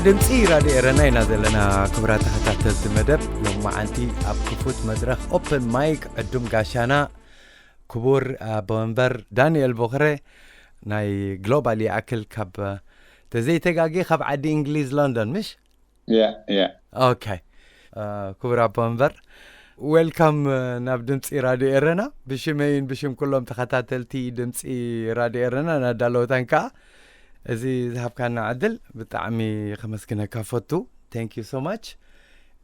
ድምፂ ራድዮ ኤረና ኢና ዘለና። ክቡራት ተኸታተልቲ መደብ ሎማዓንቲ ኣብ ክፉት መድረኽ ኦፕን ማይክ ዕዱም ጋሻና ክቡር ኣቦ ወንበር ዳንኤል ቦኽረ ናይ ግሎባል ይኣክል ካብ ተዘይተጋጊ ካብ ዓዲ እንግሊዝ ሎንዶን ምሽ? ያ ያ ኦኬ። ክቡር ኣቦ ወንበር ዌልካም ናብ ድምፂ ራድዮ ኤረና። ብሽመይን ብሽም ኩሎም ተኸታተልቲ ድምፂ ራድዮ ኤረና ናዳለወታን ከዓ እዚ ዝሃብካና ዕድል ብጣዕሚ ከመስግነካ ፈቱ። Thank you so much።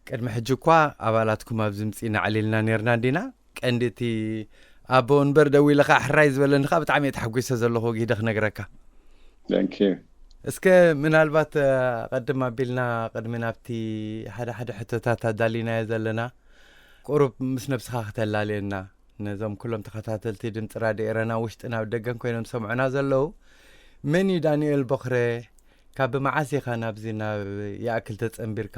ቅድሚ ሕጂ እኳ ኣባላትኩም ኣብዚ ምፂና ዕሊልና ነርና እንዲና። ቀንዲ እቲ ኣቦ ወንበር ደዊለ ከዓ ሕራይ ዝበለኒ ከዓ ብጣዕሚ እየ ተሓጒሰ ዘለኹ ጊደ ክነግረካ። Thank you። እስከ ምናልባት ቀድም ኣቢልና ቅድሚ ናብቲ ሓደ ሓደ ሕቶታት ኣዳሊናዮ ዘለና ቁሩብ ምስ ነብስኻ ክተላልየና፣ ነዞም ኩሎም ተኸታተልቲ ድምፂ ራድዮ ኤረና ውሽጢ ናብ ደገን ኮይኖም ሰምዑና ዘለዉ፣ መን እዩ ዳንኤል ቦኽረ? ካብ መዓስ ኢኻ ናብዚ ናብ ይኣክል ተፀንቢርካ?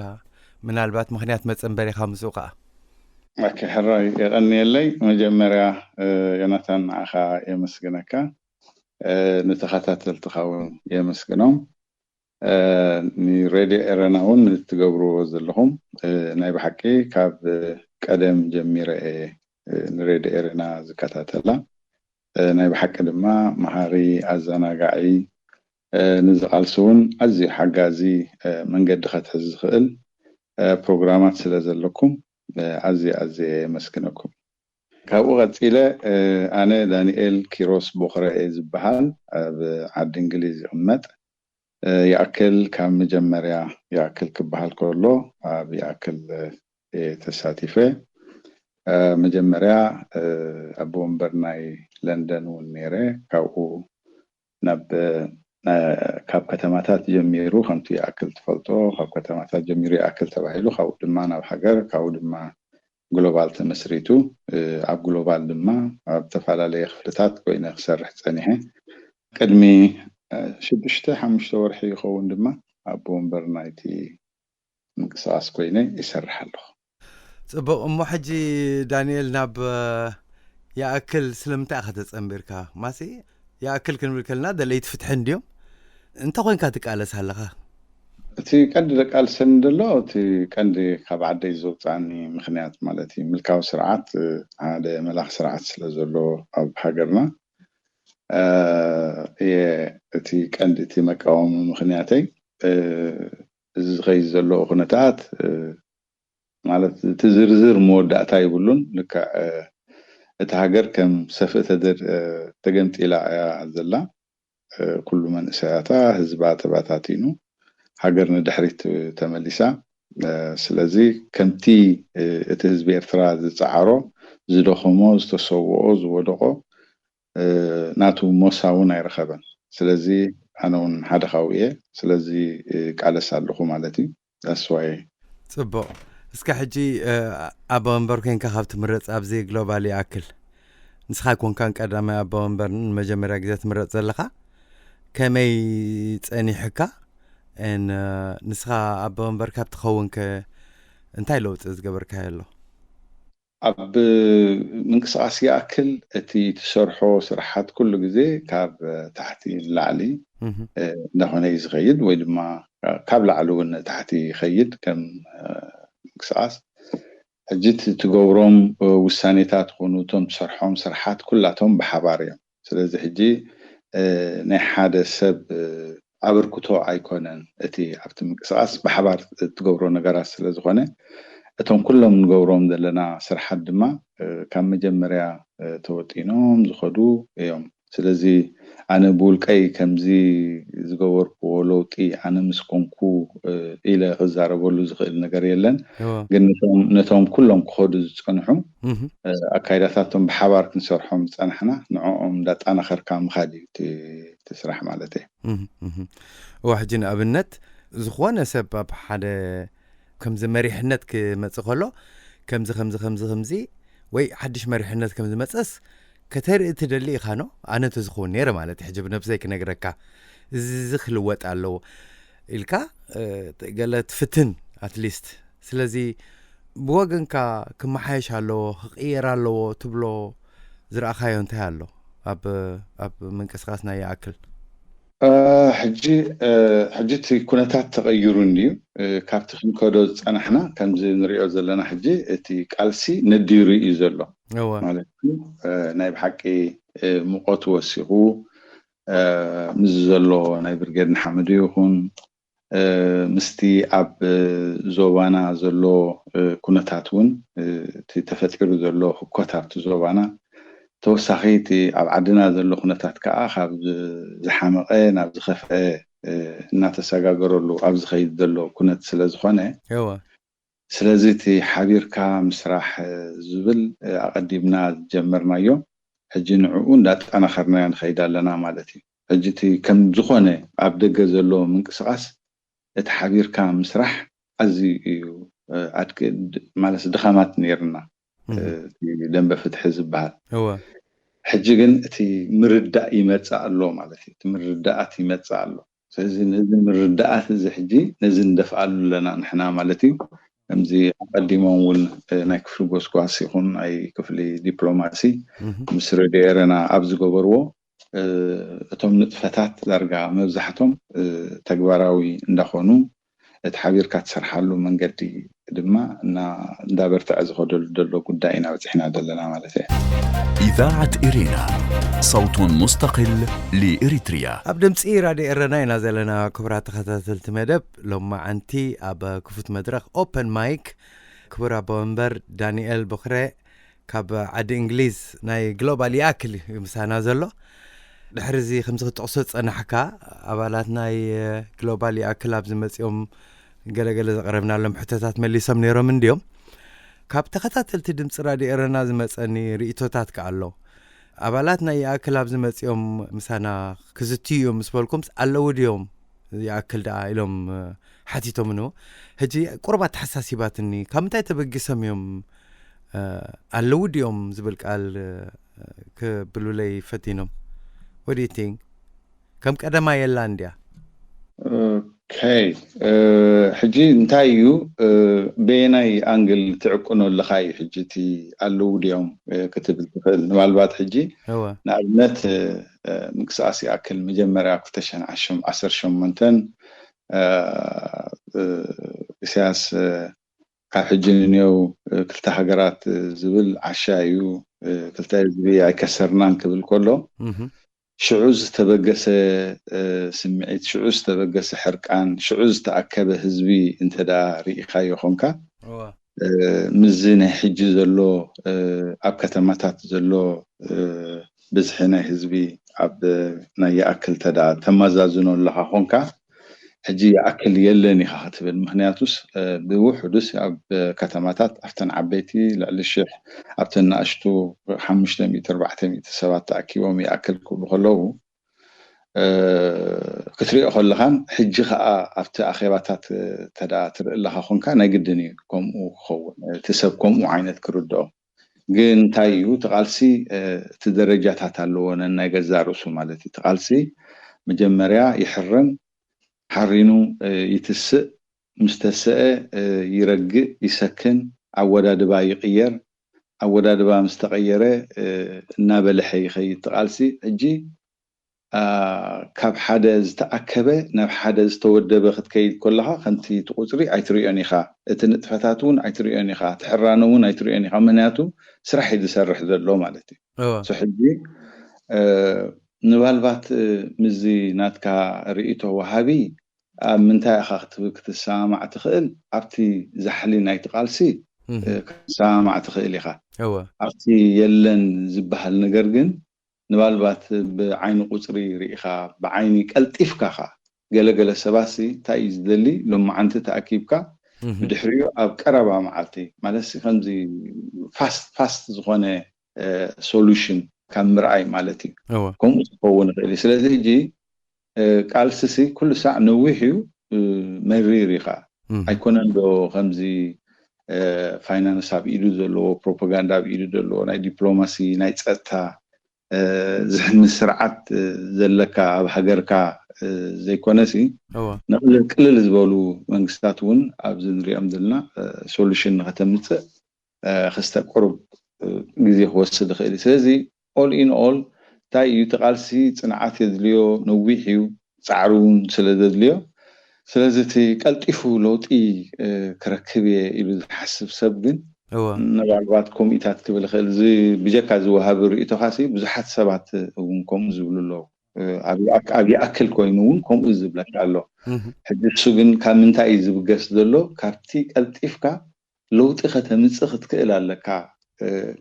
ምናልባት ምኽንያት መፀንበሪኻ ምስኡ ከዓ። ኦኬ፣ ሕራይ የቐንየለይ። መጀመርያ ዮናታን ንዓኻ የመስግነካ፣ ንተኸታተልትኻ እውን የመስግኖም። ንሬድዮ ኤረና እውን እትገብርዎ ዘለኹም ናይ ብሓቂ ካብ ቀደም ጀሚረ እየ ንሬድዮ ኤረና ዝከታተላ። ናይ ብሓቂ ድማ መሃሪ፣ ኣዘናጋዒ፣ ንዝቓልሲ እውን ኣዝዩ ሓጋዚ መንገዲ ከትሕዝ ዝኽእል ፕሮግራማት ስለ ዘለኩም ኣዝየ ኣዝየ የመስግነኩም። ካብኡ ቀፂለ ኣነ ዳንኤል ኪሮስ ቦኽረ እየ ዝበሃል። ኣብ ዓዲ እንግሊዝ ይቕመጥ። ይኣክል ካብ መጀመርያ ይኣክል ክበሃል ከሎ ኣብ ይኣክል እየ ተሳቲፈ። መጀመርያ ኣቦ ወንበር ናይ ለንደን እውን ነይረ። ካብኡ ናብ ካብ ከተማታት ጀሚሩ ከምቲ ይኣክል ትፈልጦ፣ ካብ ከተማታት ጀሚሩ ይኣክል ተባሂሉ፣ ካብኡ ድማ ናብ ሃገር፣ ካብኡ ድማ ግሎባል ተመስሪቱ። ኣብ ግሎባል ድማ ኣብ ዝተፈላለየ ክፍልታት ኮይነ ክሰርሕ ፀኒሐ። ቅድሚ ሽዱሽተ ሓሙሽተ ወርሒ ይኸውን ድማ ኣቦ ወንበር ናይቲ ምንቅስቃስ ኮይነ ይሰርሕ ኣለኹ። ፅቡቕ። እሞ ሕጂ ዳንኤል ናብ ይኣክል ስለምንታይ ኢኻ ተፀንቢርካ? ማሲ ይኣክል ክንብል ከለና ደለይቲ ፍትሒ እንድዮም። እንታይ ኮይንካ ትቃለስ ኣለኻ? እቲ ቀንዲ ዘቃልሰኒ ዘሎ እቲ ቀንዲ ካብ ዓደይ ዘውፅኣኒ ምኽንያት ማለት እዩ ምልካዊ ስርዓት ሓደ መላኺ ስርዓት ስለ ዘሎ ኣብ ሃገርና እየ እቲ ቀንዲ እቲ መቃወሚ ምኽንያተይ። እዚ ዝኸይድ ዘሎ ኩነታት ማለት እቲ ዝርዝር መወዳእታ ይብሉን። ልክዕ እቲ ሃገር ከም ሰፍእ ተገምጢላ እያ ዘላ። ኩሉ መንእሰያታ ህዝባ ተባታቲኑ ሃገር ንድሕሪት ተመሊሳ። ስለዚ ከምቲ እቲ ህዝቢ ኤርትራ ዝፀዓሮ ዝደኸሞ ዝተሰውኦ ዝወደቆ ናቱ ሞሳ እውን ኣይረኸበን። ስለዚ ኣነ እውን ሓደ ካብኡ እየ። ስለዚ ቃለስ ኣለኹ ማለት እዩ። ኣስዋይ ፅቡቕ። እስከ ሕጂ ኣቦ ወንበር ኮይንካ ካብ ትምረፅ ኣብዚ ግሎባል ይኣክል ንስኻ ኮንካን ቀዳማይ ኣቦ ወንበር ንመጀመርያ ግዜ ትምረፅ ዘለኻ ከመይ ፀኒሕካ? ንስኻ ኣቦ ወንበር ካብ ትኸውን ከ እንታይ ለውጢ ዝገበርካዮ ኣሎ? ኣብ ምንቅስቃስ ይኣክል እቲ ትሰርሖ ስራሓት ኩሉ ግዜ ካብ ታሕቲ ንላዕሊ እንዳኾነ እዩ ዝኸይድ፣ ወይ ድማ ካብ ላዕሊ እውን ታሕቲ ይኸይድ። ከም ምንቅስቃስ ሕጂ ትገብሮም ውሳኔታት ኾኑ እቶም ትሰርሖም ስራሓት ኩላቶም ብሓባር እዮም። ስለዚ ሕጂ ናይ ሓደ ሰብ ኣበርክቶ ኣይኮነን እቲ ኣብቲ ምንቅስቃስ ብሓባር እትገብሮ ነገራት ስለ ዝኾነ እቶም ኩሎም ንገብሮም ዘለና ስራሓት ድማ ካብ መጀመርያ ተወጢኖም ዝኸዱ እዮም። ስለዚ ኣነ ብውልቀይ ከምዚ ዝገበርክዎ ለውጢ ኣነ ምስ ኮንኩ ኢለ ክዛረበሉ ዝኽእል ነገር የለን። ግን ነቶም ኩሎም ክኸዱ ዝፀንሑ ኣካይዳታቶም ብሓባር ክንሰርሖም ዝፀናሕና ንዕኦም እንዳጣናኸርካ ምኻድ እዩ እቲ ስራሕ ማለት እየ። እዋ ሕጂ ንኣብነት ዝኾነ ሰብ ኣብ ሓደ ከምዚ መሪሕነት ክመፅእ ከሎ ከምዚ ከምዚ ከምዚ ከምዚ ወይ ሓድሽ መሪሕነት ከም ዝመፀስ ከተርኢ ትደሊ ኢኻ ኖ? ኣነ እንተዝኸውን ነይረ ማለት እዩ። ሕጂ ብነብሰይ ክነግረካ እዚ ክልወጥ ኣለዎ ኢልካ ገለ ትፍትን ኣትሊስት። ስለዚ ብወገንካ ክመሓየሽ ኣለዎ ክቕየር ኣለዎ ትብሎ ዝረኣኻዮ እንታይ ኣሎ ኣብ ኣብ ምንቅስቃስ ናይ ይኣክል? ሕጂ ሕጂ እቲ ኩነታት ተቐይሩ እንድዩ። ካብቲ ክንከዶ ዝፀናሕና ከምዚ ንሪኦ ዘለና ሕጂ እቲ ቃልሲ ነዲሩ እዩ ዘሎ። ማለት ናይ ብሓቂ ሙቐቱ ወሲኹ፣ ምስ ዘሎ ናይ ብርጌድ ንሓመዱ ይኹን ምስቲ ኣብ ዞባና ዘሎ ኩነታት እውን፣ እቲ ተፈጢሩ ዘሎ ህኮት ኣብቲ ዞባና፣ ተወሳኺ እቲ ኣብ ዓድና ዘሎ ኩነታት ከዓ ካብ ዝሓመቐ ናብ ዝኸፍአ እናተሰጋገረሉ ኣብ ዝኸይድ ዘሎ ኩነት ስለ ዝኾነ፣ ስለዚ እቲ ሓቢርካ ምስራሕ ዝብል ኣቐዲምና ዝጀመርናዮ፣ ሕጂ ንዕኡ እንዳጠናኸርናዮ ንኸይድ ኣለና ማለት እዩ። ሕጂ እቲ ከም ዝኾነ ኣብ ደገ ዘሎ ምንቅስቓስ እቲ ሓቢርካ ምስራሕ ኣዝዩ እዩ ኣድክ ማለት ድኻማት ነይርና። ደንበ ፍትሒ ዝበሃል። ሕጂ ግን እቲ ምርዳእ ይመፅእ ኣሎ ማለት እዩ። እቲ ምርዳኣት ይመፅእ ኣሎ። ስለዚ ነዚ ምርዳኣት እዚ ሕጂ ነዚ ንደፍኣሉ ኣለና ንሕና ማለት እዩ። ከምዚ ኣቐዲሞም እውን ናይ ክፍሊ ጎስጓስ ይኹን ናይ ክፍሊ ዲፕሎማሲ ምስ ሬድዮ ኤረና ኣብ ዝገበርዎ፣ እቶም ንጥፈታት ዳርጋ መብዛሕቶም ተግባራዊ እንዳኾኑ፣ እቲ ሓቢርካ ትሰርሓሉ መንገዲ ድማ እንዳበርትዐ ዝኸደሉ ዘሎ ጉዳይ ኢና በፂሕና ዘለና ማለት እየ። إذاعة إرينا، صوت مستقل لإريتريا. ኣብ ድምፂ ራድዮ ኤረና ኢና ዘለና። ክቡራት ተኸታተልቲ መደብ ሎማዓንቲ ኣብ ክፉት መድረኽ ኦፐን ማይክ ክቡር ኣቦ መንበር ዳንኤል ቦኽረ ካብ ዓዲ እንግሊዝ ናይ ግሎባል ይኣክል እዩ ምሳና ዘሎ። ድሕሪ እዚ ከምዚ ክትጠቕሶ ዝጸናሕካ ኣባላት ናይ ግሎባል ይኣክል ኣብዚ መጺኦም ገለገለ ዘቕረብናሎም ሕቶታት መሊሶም ነይሮም እንድዮም። ካብ ተኸታተልቲ ድምፂ ራድዮ ኤረና ዝመጸኒ ርእቶታት ከኣ ኣሎ። ኣባላት ናይ ይኣክል ኣብዚ መጺኦም ምሳና ክዝትዩ እዮም ምስ በልኩምስ ኣለዉ ድዮም ይኣክል ደኣ ኢሎም ሓቲቶም ን ሕጂ ቁሩብ ኣተሓሳሲባትኒ። ካብ ምንታይ ተበጊሶም እዮም ኣለዉ ድዮም ዝብል ቃል ክብሉለይ ፈቲኖም? ወዲቲንግ ከም ቀደማ የላ እንድያ። ኦኬ፣ ሕጂ እንታይ እዩ በየናይ ኣንግል ትዕቅኖ ኣለኻ እዩ ሕጂ እቲ ኣለዉ ድዮም ክትብል ትኽእል። ንባልባት ሕጂ ንኣብነት ምንቅስቃስ ይኣክል መጀመርያ ክልተ ሽሕን ዓሰርተ ሸሞንተን ኢሳያስ ካብ ሕጂ ንንየው ክልተ ሃገራት ዝብል ዓሻ እዩ፣ ክልተ ህዝቢ ኣይከሰርናን ክብል ከሎ ሽዑ ዝተበገሰ ስምዒት፣ ሽዑ ዝተበገሰ ሕርቃን፣ ሽዑ ዝተኣከበ ህዝቢ እንተ ደኣ ርኢኻዮ ኾንካ፣ ምስዚ ናይ ሕጂ ዘሎ ኣብ ከተማታት ዘሎ ብዝሒ ናይ ህዝቢ ኣብ ናይ ይኣክል እንተ ደኣ ተመዛዝኖ ኣለኻ ኾንካ፣ ሕጂ ይኣክል የለን ኢኻ ክትብል። ምኽንያቱስ ብውሑዱስ ኣብ ከተማታት ኣብተን ዓበይቲ ልዕሊ ሽሕ፣ ኣብተን ንኣሽቱ ሓሙሽተ ሚእቲ ኣርባዕተ ሚእቲ ሰባት ተኣኪቦም ይኣክል ክብሉ ከለዉ ክትሪኦ ከለኻን ሕጂ ከዓ ኣብቲ ኣኼባታት እንተ ደኣ ትርኢ ኣለኻ ኾንካ ናይ ግድን እዩ ከምኡ ክኸውን፣ እቲ ሰብ ከምኡ ዓይነት ክርድኦ። ግን እንታይ እዩ እቲ ቃልሲ እቲ ደረጃታት ኣለዎ ነናይ ገዛ ርእሱ ማለት እዩ። እቲ ቃልሲ መጀመርያ ይሕረን፣ ሓሪኑ ይትስእ፣ ምስ ተሰአ ይረግእ፣ ይሰክን፣ ኣወዳድባ ይቕየር፣ ኣወዳድባ ምስ ተቐየረ እናበለሐ ይኸይድ እቲ ቃልሲ። ሕጂ ካብ ሓደ ዝተኣከበ ናብ ሓደ ዝተወደበ ክትከይድ ከለኻ ከምቲ እቲ ቁፅሪ ኣይትሪኦን ኢኻ፣ እቲ ንጥፈታት እውን ኣይትሪኦን ኢኻ፣ እቲ ሕራነ እውን ኣይትሪኦን ኢኻ። ምክንያቱ ስራሕ እዩ ዝሰርሕ ዘሎ ማለት እዩ። ሕጂ ንባልባት ምስዚ ናትካ ርእይቶ ወሃቢ ኣብ ምንታይ ኢኻ ክትብል ክትሰማማዕ ትኽእል? ኣብቲ ዛሕሊ ናይቲ ቃልሲ ክትሰማማዕ ትኽእል ኢኻ። ኣብቲ የለን ዝበሃል ነገር ግን ንባልባት ብዓይኒ ቁፅሪ ርኢኻ ብዓይኒ ቀልጢፍካ ኻ ገለገለ ሰባሲ እንታይ እዩ ዝደሊ ሎማዓንቲ ተኣኪብካ ብድሕሪኡ ኣብ ቀረባ መዓልቲ ማለት ከምዚ ፋስት ፋስት ዝኾነ ሶሉሽን ካብ ምርኣይ ማለት እዩ። ከምኡ ክኸውን ይኽእል እዩ። ስለዚ ሕጂ ቃልስሲ ኩሉ ሳዕ ነዊሕ እዩ፣ መሪር እዩ ከዓ። ኣይኮነን ዶ ከምዚ ፋይናንስ ኣብ ኢዱ ዘለዎ፣ ፕሮፓጋንዳ ኣብ ኢዱ ዘለዎ፣ ናይ ዲፕሎማሲ ናይ ፀጥታ ዝሕንስ ስርዓት ዘለካ ኣብ ሃገርካ ዘይኮነሲ ንቅልል ቅልል ዝበሉ መንግስታት እውን ኣብዚ ንሪኦም ዘለና ሶሉሽን ንከተምፅእ ክስተ ቁሩብ ግዜ ክወስድ ይኽእል እዩ። ስለዚ all in all እንታይ እዩ እቲ ቃልሲ? ፅንዓት የድልዮ፣ ነዊሕ እዩ። ፃዕሪ እውን ስለ ዘድልዮ፣ ስለዚ እቲ ቀልጢፉ ለውጢ ክረክብ እየ ኢሉ ዝሓስብ ሰብ ግን ምናልባት ከምኡታት ክብል ይኽእል። እዚ ብጀካ ዝወሃብ ርእይቶኻሲ ብዙሓት ሰባት እውን ከምኡ ዝብሉ ኣለዉ። ኣብ ይኣክል ኮይኑ እውን ከምኡ ዝብለካ ኣሎ። ሕጂ እሱ ግን ካብ ምንታይ እዩ ዝብገስ ዘሎ? ካብቲ ቀልጢፍካ ለውጢ ከተምፅእ ክትክእል ኣለካ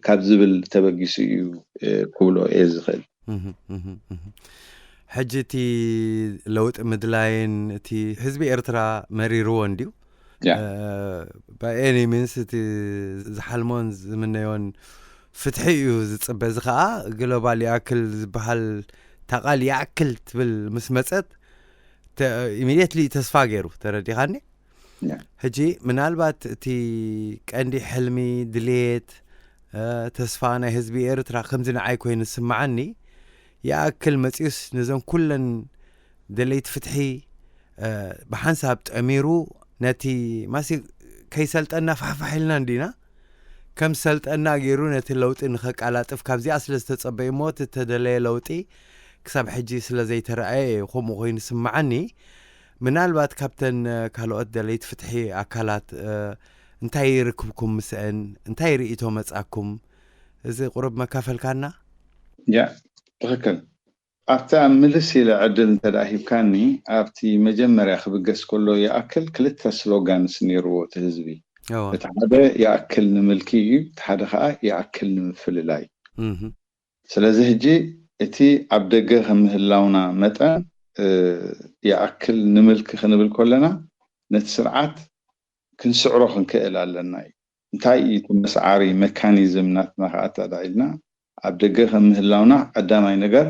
ካብ ዝብል ተበጊሱ እዩ ክብሎ እየ ዝኽእል። ሕጂ እቲ ለውጢ ምድላይን እቲ ህዝቢ ኤርትራ መሪርዎ እንድዩ። By any means እቲ ዝሓልሞን ዝምነዮን ፍትሒ እዩ ዝፅበ። እዚ ከዓ ግሎባል ይኣክል ዝበሃል ታቃል ይኣክል ትብል ምስ መፀት ኢሚድየትሊ ተስፋ ገይሩ። ተረዲኻኒ? ሕጂ ምናልባት እቲ ቀንዲ ሕልሚ፣ ድሌት፣ ተስፋ ናይ ህዝቢ ኤርትራ ከምዚ ንዓይ ኮይኑ ዝስምዓኒ፣ ይኣክል መፂኡስ ነዘን ኩለን ደለይቲ ፍትሒ ብሓንሳብ ጠሚሩ ነቲ ማሲ ከይሰልጠና ፋሕፋሕ ኢልና እንዲና ከም ሰልጠና ገይሩ ነቲ ለውጢ ንኸቃላጥፍ ካብዚኣ ስለ ዝተጸበዩ እሞ እቲ እተደለየ ለውጢ ክሳብ ሕጂ ስለ ዘይተረኣየ እዩ ከምኡ ኮይኑ ዝስምዓኒ። ምናልባት ካብተን ካልኦት ደለይቲ ፍትሒ ኣካላት እንታይ ርክብኩም ምስአን? እንታይ ርእይቶ መጻኩም? እዚ ቁሩብ መካፈልካና? ያ ትኽክል። ኣብታ ምልስ ኢለ ዕድል እንተ ደኣ ሂብካኒ፣ ኣብቲ መጀመርያ ክብገስ ከሎ ይኣክል ክልተ ስሎጋንስ ነይርዎ እቲ ህዝቢ። እቲ ሓደ ይኣክል ንምልኪ እዩ፣ እቲ ሓደ ከዓ ይኣክል ንምፍልላይ። ስለዚ ሕጂ እቲ ኣብ ደገ ከም ምህላውና መጠን ይኣክል ንምልኪ ክንብል ከለና ነቲ ስርዓት ክንስዕሮ ክንክእል ኣለና እዩ። እንታይ እዩ እቲ መስዓሪ መካኒዝም ናትና ከዓ እንተ ኢልና ኣብ ደገ ከም ምህላውና ቀዳማይ ነገር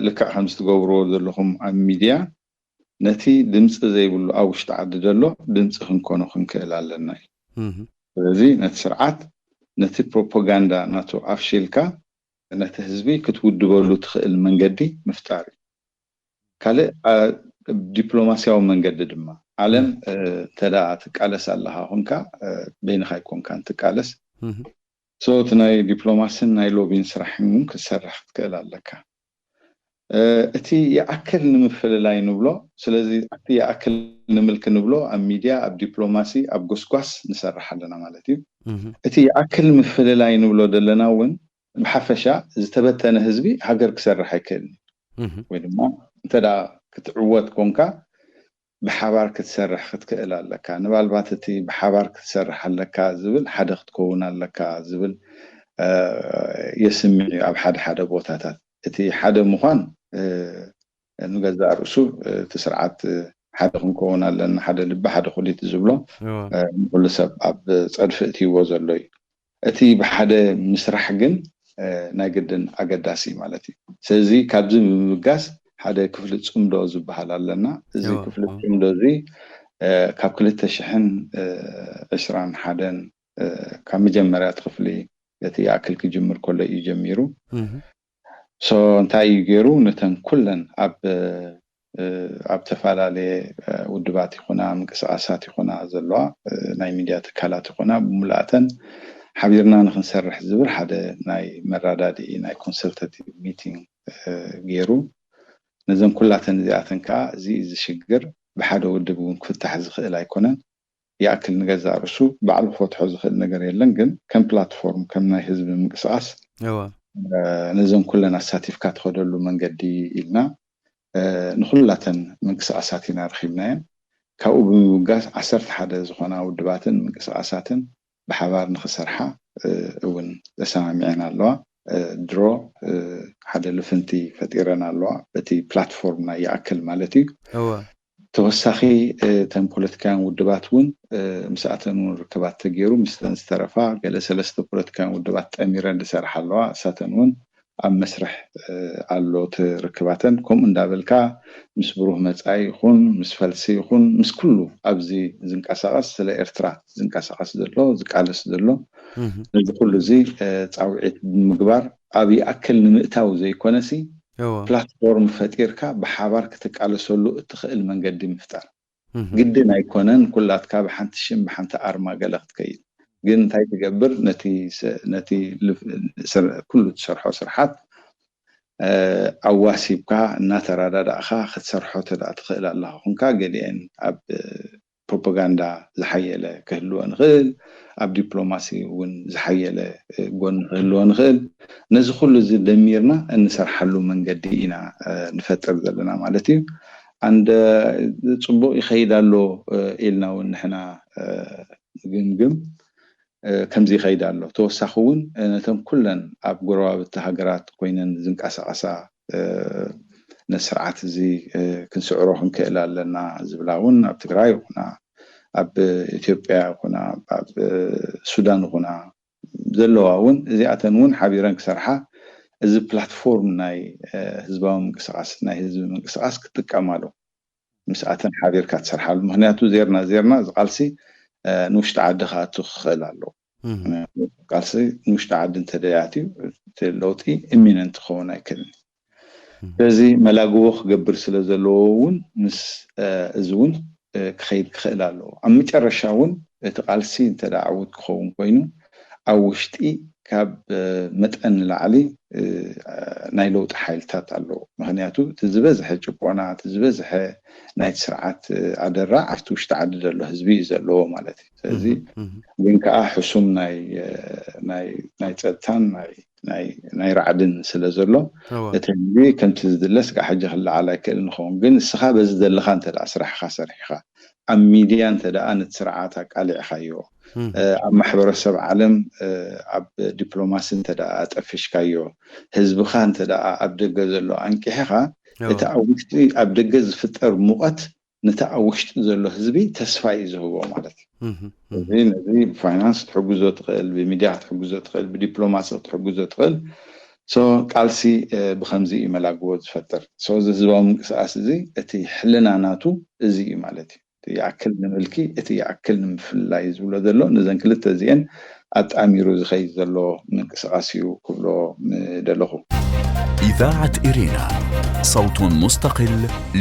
ልክዕ ከም ዝትገብርዎ ዘለኹም ኣብ ሚድያ ነቲ ድምፂ ዘይብሉ ኣብ ውሽጢ ዓዲ ዘሎ ድምፂ ክንኮኖ ክንክእል ኣለና እዩ። ስለዚ ነቲ ስርዓት ነቲ ፕሮፓጋንዳ ናቱ ኣፍሺልካ ነቲ ህዝቢ ክትውድበሉ ትኽእል መንገዲ ምፍጣር እዩ። ካልእ ዲፕሎማስያዊ መንገዲ ድማ ዓለም እንተ ትቃለስ ኣለኻ ኮንካ በይንኻ ኣይኮንካን ትቃለስ። ሶ እቲ ናይ ዲፕሎማስን ናይ ሎቢን ስራሕን እውን ክትሰርሕ ክትክእል ኣለካ። እቲ ይኣክል ንምፍልላይ ንብሎ። ስለዚ እቲ ይኣክል ንምልኪ ንብሎ ኣብ ሚድያ ኣብ ዲፕሎማሲ ኣብ ጎስጓስ ንሰርሕ ኣለና ማለት እዩ። እቲ ይኣክል ንምፍልላይ ንብሎ ዘለና እውን ብሓፈሻ ዝተበተነ ህዝቢ ሃገር ክሰርሕ ኣይክእልን ወይ ድማ እንተ ክትዕወት ኮንካ ብሓባር ክትሰርሕ ክትክእል ኣለካ። ንባልባት እቲ ብሓባር ክትሰርሕ ኣለካ ዝብል ሓደ ክትከውን ኣለካ ዝብል የስምዕ እዩ ኣብ ሓደ ሓደ ቦታታት። እቲ ሓደ ምዃን ንገዛእ ርእሱ እቲ ስርዓት ሓደ ክንከውን ኣለና፣ ሓደ ልቢ ሓደ ኩሊት ዝብሎ ንኩሉ ሰብ ኣብ ፀድፊ እትይዎ ዘሎ እዩ። እቲ ብሓደ ምስራሕ ግን ናይ ግድን ኣገዳሲ ማለት እዩ። ስለዚ ካብዚ ብምብጋስ ሓደ ክፍሊ ፅምዶ ዝበሃል ኣለና። እዚ ክፍሊ ፅምዶ እዚ ካብ ክልተ ሽሕን ዕስራን ሓደን ካብ መጀመርያ እቲ ክፍሊ እቲ ይኣክል ክጅምር ከሎ እዩ ጀሚሩ። ሶ እንታይ እዩ ገይሩ? ነተን ኩለን ኣብ ኣብ ተፈላለየ ውድባት ይኹና ምንቅስቃሳት ይኹና ዘለዋ ናይ ሚድያ ትካላት ይኹና ብምልኣተን ሓቢርና ንክንሰርሕ ዝብል ሓደ ናይ መረዳድኢ ናይ ኮንሰልታቲቭ ሚቲንግ ገይሩ። ነዘን ኩላተን እዚኣተን ከዓ እዚ እዚ ሽግር ብሓደ ውድብ እውን ክፍታሕ ዝኽእል ኣይኮነን። ይኣክል ንገዛእ ርእሱ ባዕሉ ክፈትሖ ዝኽእል ነገር የለን፣ ግን ከም ፕላትፎርም ከም ናይ ህዝቢ ምንቅስቃስ ነዘን ኩለን ኣሳቲፍካ ትኸደሉ መንገዲ ኢልና ንኩላተን ምንቅስቃሳት ኢና ረኺብናየን። ካብኡ ብምብጋስ ዓሰርተ ሓደ ዝኾና ውድባትን ምንቅስቃሳትን ብሓባር ንክሰርሓ እውን ተሰማሚዐን ኣለዋ። ድሮ ሓደ ልፍንቲ ፈጢረን ኣለዋ በቲ ፕላትፎርም ናይ ይኣክል ማለት እዩ። ተወሳኺ እተን ፖለቲካውያን ውድባት እውን ምስኣተን እውን ርክባት ተገይሩ ምስተን ዝተረፋ ገለ ሰለስተ ፖለቲካውያን ውድባት ጠሚረን ዝሰርሓ ኣለዋ። እሳተን እውን ኣብ መስርሕ ኣሎ እቲ ርክባተን። ከምኡ እንዳበልካ ምስ ብሩህ መፃኢ ይኹን ምስ ፈልሲ ይኹን ምስ ኩሉ ኣብዚ ዝንቀሳቐስ ስለ ኤርትራ ዝንቀሳቐስ ዘሎ ዝቃለስ ዘሎ ነዚ ኩሉ እዚ ፃውዒት ብምግባር ኣብ ይኣክል ንምእታው ዘይኮነሲ ፕላትፎርም ፈጢርካ ብሓባር ክትቃለሰሉ እትኽእል መንገዲ ምፍጣር ግድን ኣይኮነን። ኩላትካ ብሓንቲ ሽም ብሓንቲ ኣርማ ገለ ክትከይድ ግን እንታይ ትገብር ነቲ ኩሉ ትሰርሖ ስርሓት ኣዋሲብካ እናተረዳዳእካ ክትሰርሖ ተደኣ ትኽእል ኣለኻ ኮንካ፣ ገሊአን ኣብ ፕሮፓጋንዳ ዝሓየለ ክህልወን ይኽእል፣ ኣብ ዲፕሎማሲ እውን ዝሓየለ ጎኒ ክህልወን ይኽእል። ነዚ ኩሉ እዚ ደሚርና እንሰርሓሉ መንገዲ ኢና ንፈጥር ዘለና ማለት እዩ። ኣንደ ጽቡቕ ይኸይድ ኣሎ ኢልና እውን ንሕና ግምግም ከምዚ ይኸይድ ኣሎ። ተወሳኺ እውን ነቶም ኩለን ኣብ ጎረባብቲ ሃገራት ኮይነን ዝንቀሳቐሳ ነቲ ስርዓት እዚ ክንስዕሮ ክንክእል ኣለና ዝብላ እውን ኣብ ትግራይ ይኹና ኣብ ኢትዮጵያ ይኹና ኣብ ሱዳን ይኹና ዘለዋ እውን እዚኣተን እውን ሓቢረን ክሰርሓ እዚ ፕላትፎርም ናይ ህዝባዊ ምንቅስቃስ ናይ ህዝቢ ምንቅስቃስ ክጥቀማሉ ምስኣተን ሓቢርካ ትሰርሓሉ። ምክንያቱ ዜርና ዜርና እዚ ቃልሲ ንውሽጢ ዓዲ ክኣቱ ክኽእል ኣለዎ። ቃልሲ ንውሽጢ ዓዲ እንተደያት እዩ ለውጢ ኢሚነንት ክኸውን ኣይክእልን። ስለዚ መላግቦ ክገብር ስለ ዘለዎ እውን ምስ እዚ እውን ክኸይድ ክኽእል ኣለዎ። ኣብ መጨረሻ እውን እቲ ቃልሲ እንተ ዕውት ክኸውን ኮይኑ ኣብ ውሽጢ ካብ መጠን ንላዕሊ ናይ ለውጢ ሓይልታት ኣለዎ። ምክንያቱ እቲ ዝበዝሐ ጭቆና እቲ ዝበዝሐ ናይቲ ስርዓት ኣደራዕ ኣብቲ ውሽጢ ዓዲ ዘሎ ህዝቢ እዩ ዘለዎ ማለት እዩ። ስለዚ ግን ከዓ ሕሱም ናይ ጸጥታን ናይ ራዕድን ስለ ዘሎ እቲ ህዝቢ ከምቲ ዝድለስ ከዓ ሕጂ ክለዓል ኣይክእል ንኸውን። ግን እስኻ በዚ ዘለካ እንተ ስራሕካ ሰሪሕካ ኣብ ሚድያ እንተ ነቲ ስርዓት ኣቃሊዕካዮ ኣብ ማሕበረሰብ ዓለም ኣብ ዲፕሎማሲ እንተ ኣጠፊሽካዮ ህዝብኻ እንተ ኣብ ደገ ዘሎ ኣንቂሕኻ እቲ ኣብ ውሽጢ ኣብ ደገ ዝፍጠር ሙቐት ነቲ ኣብ ውሽጢ ዘሎ ህዝቢ ተስፋ እዩ ዝህቦ ማለት እዩ። እዚ ነዚ ብፋይናንስ ክትሕግዞ ትኽእል፣ ብሚድያ ክትሕግዞ ትኽእል፣ ብዲፕሎማሲ ክትሕግዞ ትኽእል። ሶ ቃልሲ ብከምዚ እዩ መላግቦ ዝፈጥር። ሶ እዚ ህዝባዊ ምንቅስቃስ እዚ እቲ ሕልና ናቱ እዚ እዩ ማለት እዩ። እቲ ይኣክል ንምልኪ፣ እቲ ይኣክል ንምፍልላይ ዝብሎ ዘሎ ነዘን ክልተ እዚአን ኣጣሚሩ ዝኸይድ ዘሎ ምንቅስቃስ እዩ ክብሎ ምደለኹ። إذاعة إرينا، صوت مستقل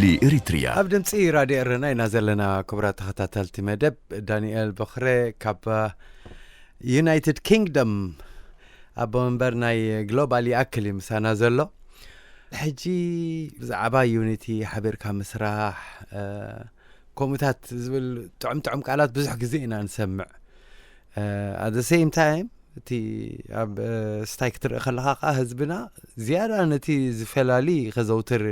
لإريتريا. ኣብ ድምፂ ራድዮ ኤረና ኢና ዘለና። ክቡራት ተኸታተልቲ መደብ፣ ዳንኤል በኽረ ካብ ዩናይትድ ኪንግደም ኣቦ መንበር ናይ ግሎባል ይኣክል እዩ ምሳና ዘሎ። ሕጂ ብዛዕባ ዩኒቲ ሓቢርካ ምስራሕ ከምኡታት ዝብል ጥዑም ጥዑም ቃላት ብዙሕ ግዜ ኢና ንሰምዕ። ኣት ሴም ታይም እቲ ኣብ ስታይ ክትርኢ ከለካ ከዓ ህዝብና ዝያዳ ነቲ ዝፈላሊ ከዘውትር